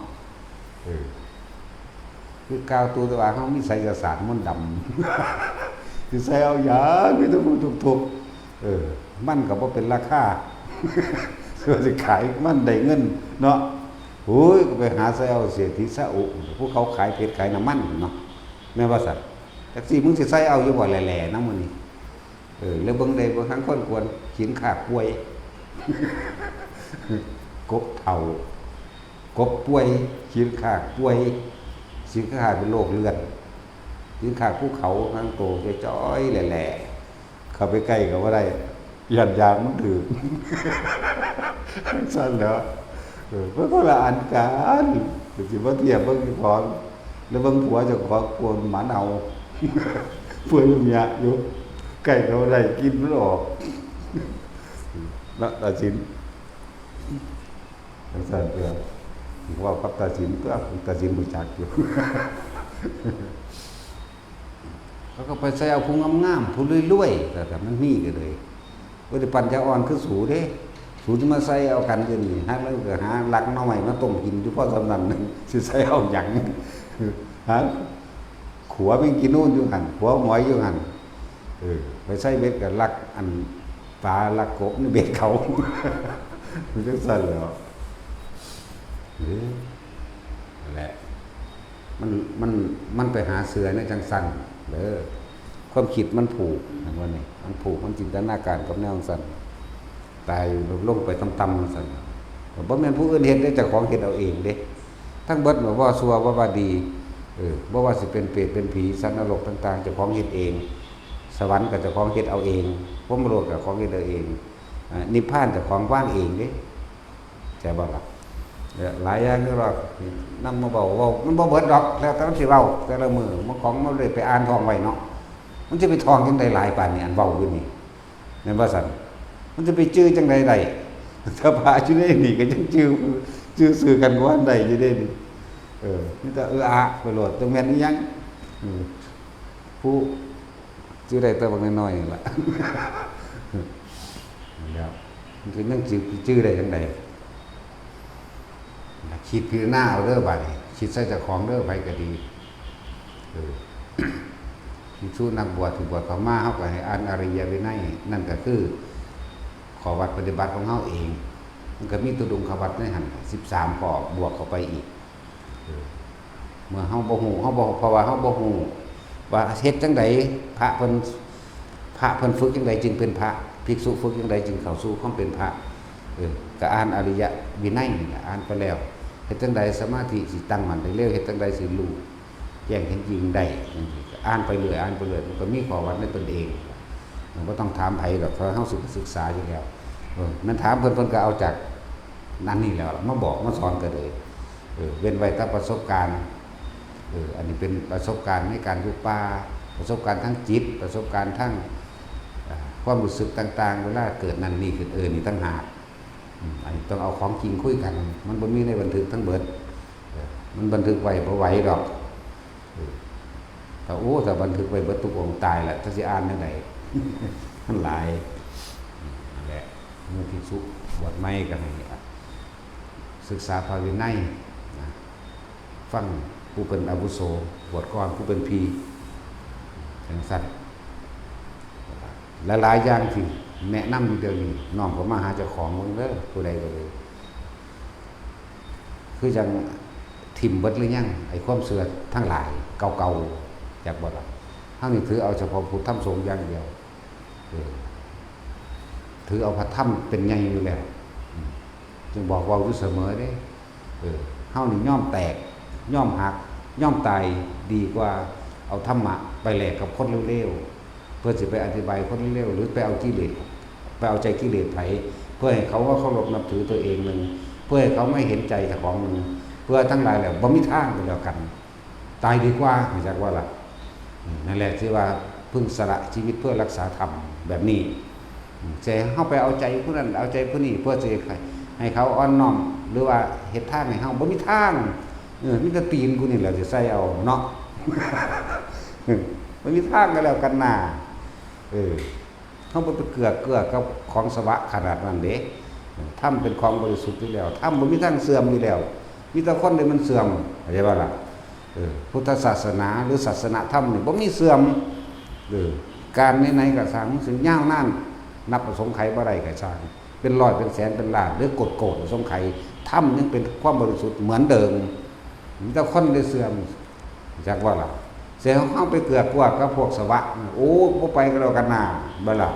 เออ คือกล่าวตัวแต่ว่าเฮามีไสยศาสตร์มนต์ดำ สิใส่เอาหยัง มีแต่ผู้ทุกข์ๆ เออ มันก็บ่เป็นราคา สิว่าสิขายมันได้เงินเนาะ โอ้ย ก็ไปหาใส่เอาเศรษฐีซาอุ ผู้เขาขายเพชรขายน้ำมันเนาะ แม่นบ่ซั่น จักซี่มึงสิใส่เอาอยู่บ่แหล่ๆ นำมื้อนี้ เออ แล้วเบิ่งได้บ่ ทั้งคนควร ขีนขากป่วย กบเฒ่า กบป่วย ขีนขากป่วย ขีนขากเป็นโรคเลือด ขีนขากภูเขา ทั้งโตจ้อยๆ แหล่ๆ เข้าไปใกล้ก็บ่ได้ ย่านยางมันถืก ซั่นแหล้ว เออ มันคนละอันกัน สิมาเทียบเบิ่งเจ้าของ แล้วเบิ่งผัวเจ้าของ กลัวหมาเน่า เปื่อยเมียอยู่ ใกล้เขาได้กลิ่นมันออก เนาะ ตาสิน จั่งซั่นเด้อ เว้ากับตาสินตัว ตาสินรู้จักอยู่ เขาก็ไปใส่เอาผู้งามๆ ผู้รวยๆ แต่ แต่มันมีก็เลย บ่ได้ปัญญาอ่อนคือสูเด้ สูสิมาใส่เอากันอยู่นี่ หาแล้วก็หาลักหน่อไม้มาต้มกินอยู่พอส่ำนั้น สิใส่เอาหยัง หา ข หัวแมงกินนู่นอยู่หั่น หัวหอยอยู่หั่น เออ ไปใส่เบ็ดก็ลักอันปลาลักกบในเบ็ดเขา มันจังซั่นแหล้ว เออ นั่นแหละ มัน มัน มันไปหาเชื่อในจังซั่นเด้อ ความคิดมันผูกนะว่านี่ มันผูก มันจินตนาการกับแนวจังซั่น ตายลงไปต่ำๆจังซั่น บ่แม่นผู้อื่นเฮ็ดเด้ เจ้าของเฮ็ดเอาเองเด้ ทั้งเบิดบ่ว่าชั่วบ่ว่าดี เออ บ่ว่าสิเป็นเปรตเป็นผี สัตว์นรกต่างๆ เจ้าของเฮ็ดเอง สวรรค์ก็เจ้าของเฮ็ดเอาเอง พรหมโลกก็เจ้าของเฮ็ดเอาเอง อ่า นิพพานเจ้าของวางเองเด้ ใช่บ่ล่ะ เออ หลายอย่างที่ว่านำมาเว้า เว้า มันบ่เบิดดอก แล้วแต่มันสิเว้า แต่ละมื้อ มันของมันได้ไปอ่านท่องไว้เนาะ มันสิไปท่องจั่งใด๋หลายปานนี้ อันเว้าอยู่นี่ แม่นบ่ซั่น มันสิไปจื่อจั่งใด๋ได้ ถ้าพระอยู่ในนี่ก็ยังจื่อ จื่อชื่อกันบ่ทันได้อยู่เด้นี่ เออ มีแต่เอออะไปโลด จั่งแม่นอีหยัง อืม ผู้ จื่อได้แต่บักน้อยๆนี่ล่ะ แล้วมันก็ยังจื่อ จื่อได้จั่งใด๋ คิดพิจารณาเอาเด้อบาดนี้ คิดใส่เจ้าของเด้อ ไผก็ดี เออ ภิกษุนักบวชที่บวชเข้ามา เฮาก็ให้อ่านอริยวินัย นั่นก็คือข้อวัดปฏิบัติของเฮาเอง มันก็มีตุดงควัตรในหั่น สิบสาม ข้อ บวกเข้าไปอีก เออ เมื่อเฮาบ่ฮู้ เฮาบ่ เพราะว่าเฮาบ่ฮู้ว่าเฮ็ดจั่งใด พระเพิ่น พระเพิ่นฝึกจั่งใดจึงเป็นพระ ภิกษุฝึกจั่งใดจึงเข้าสู่ความเป็นพระ เออ ก็อ่านอริยวินัยนี่ล่ะ อ่านไปแล้ว เฮ็ดจั่งใดสมาธิสิตั้งมั่นได้เร็ว เฮ็ดจั่งใดสิรู้แจ้งเห็นจริงได้ จั่งซี้ ก็อ่านไปเรื่อย อ่านไปเรื่อย มันก็มีข้อวัดในตนเอง มันบ่ต้องถามไผดอก เพราะเฮาสิศึกษาอยู่แล้ว เออ แม่นถามเพิ่น เพิ่นก็เอาจากนั่นนี่แหล้วล่ะ มาบอกมาสอนก็เลย เออ เว้นไว้แต่ประสบการณ์ เออ อันนี้เป็นประสบการณ์ในการอยู่ป่า ประสบการณ์ทางจิต ประสบการณ์ทาง อ่า ความรู้สึกต่างๆ เวลาเกิดนั่นนี่ขึ้น เออ นี่ต่างหาก อืม อันนี้ต้องเอาของจริงคุยกัน มันบ่มีในบันทึกทั้งเบิด เออ มันบันทึกไว้บ่ไหวดอก เออ ถ้า โอ้ ถ้าบันทึกไว้เบิดทุกองค์ตายละ ถ้าสิอ่านจั่งใด๋ มันหลาย นั่นแหละ หมู่ภิกษุบวชใหม่ก็ให้ศึกษาพระวินัยนะ ฟังผู้เป็นอาวุโส บวชก่อนผู้เป็นพี่ จั่งซั่น หลายๆอย่างที่แนะนำอยู่เดี๋ยวนี้ น้อมเข้ามาหาเจ้าของเบิ่งเด้อ ผู้ใดก็เลย คือจั่งถิ่มเบิดหรือยัง ไอ้ความเชื่อทั้งหลายเก่าๆ จักบ่ล่ะ เฮานี่ถือเอาเฉพาะพุทธธรรมสงฆ์อย่างเดียว เออ ถือเอาพระธรรมเป็นใหญ่อยู่แล้ว อืม จึงบอกเว้าอยู่เสมอเด้ เออ เฮานี่ยอมแตก ยอมหัก ยอมตาย ดีกว่าเอาธรรมะไปแลกกับคนเลวๆ เพื่อสิไปอธิบายคนเลว หรือไปเอากิเลส ไปเอาใจกิเลสไผ เพื่อให้เขาว่าเคารพนับถือตัวเองหนึ่ง เพื่อให้เขาไม่เห็นใจเจ้าของหนึ่ง เพื่อทั้งหลายแหละ บ่มีทางก็แล้วกัน ตายดีกว่า รู้จักว่าล่ะ อืม นั่นแหละที่ว่าเพิ่งสละชีวิตเพื่อรักษาธรรมแบบนี้ อืม แต่เฮาไปเอาใจผู้นั้น เอาใจผู้นี้ เพื่อสิให้ ให้เขาอ่อนน้อม หรือว่าเฮ็ดทางให้เฮา บ่มีทาง เออ มีแต่ตีนกูนี่แหละสิใส่เอาเนาะ บ่มีทางก็แล้วกันน่า เออ เฮาบ่ไปเกื้อ เกื้อกับของสวะขนาดนั้นเด้ ธรรมเป็นของบริสุทธิ์อยู่แล้ว ธรรมบ่มีทางเสื่อมอยู่แล้ว มีแต่คนที่มันเสื่อม เข้าใจบ่ล่ะ เออ พุทธศาสนาหรือศาสนธรรมนี่บ่มีเสื่อม เออ กาลไหนๆก็ซ่าง มันสิยาวนาน นับอสงไขยบ่ได้ก็ซ่าง เป็นร้อยเป็นแสนเป็นล้าน หรือโกดๆ อสงไขย ธรรมยังเป็นความบริสุทธิ์เหมือนเดิม มีแต่คนได้เสื่อม จักว่าล่ะ เสียเฮาไปเกื้อกลัวกับพวกสวะ โอ้ บ่ไปก็แล้วกันน่า บ่ล่ะ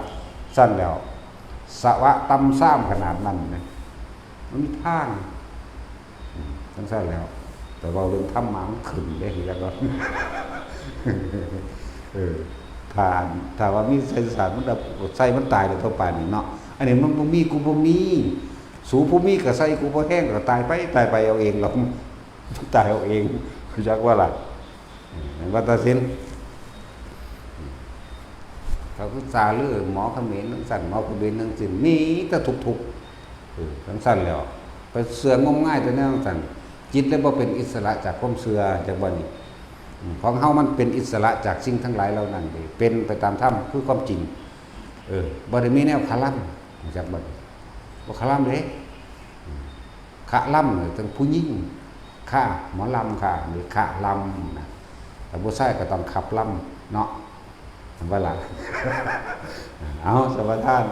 ซั่นแล้ว สวะต่ำซามขนาดนั้นนะ มันมีทาง อืม จั่งซั่นแล้ว แต่เว้าเรื่องธรรมะมันขึ้นเด้ แล้วก็ เออ ถ้า ถ้าว่ามีไสยศาสตร์ มันก็ใส่มันตายแล้วทั่วไปนี่เนาะ อันนี้มันบ่มี กูบ่มี สูผู้มีก็ใส่ กูบ่แฮงก็ตายไป ตายไปเอาเองหรอก ตายเอาเอง รู้จักว่าล่ะ เห็นว่าตัดสิน เขาคือซาลือหมอเขมรจั่งซั่น หมอเขมรจั่งซี้ มีแต่ทุกข์ๆ เออ จั่งซั่นแล้ว ไปเชื่องมงายแต่แนวจั่งซั่น จิตเลยบ่เป็นอิสระจากความเชื่อ จักว่านี่ อืม ของเฮามันเป็นอิสระจากสิ่งทั้งหลายเหล่านั้นเด้ เป็นไปตามธรรมคือความจริง เออ บ่ได้มีแนวคาร่ำ รู้จักบ่ บ่คาร่ำเด้ อืม คะล่ำเนี่ยต้องผู้หญิง คะหมอลำค่ะ หรือคะลำนะ แต่ผู้ชายก็ต้องขับลำเนาะ เห็นบ่ล่ะ เอา สวัสดีท่าน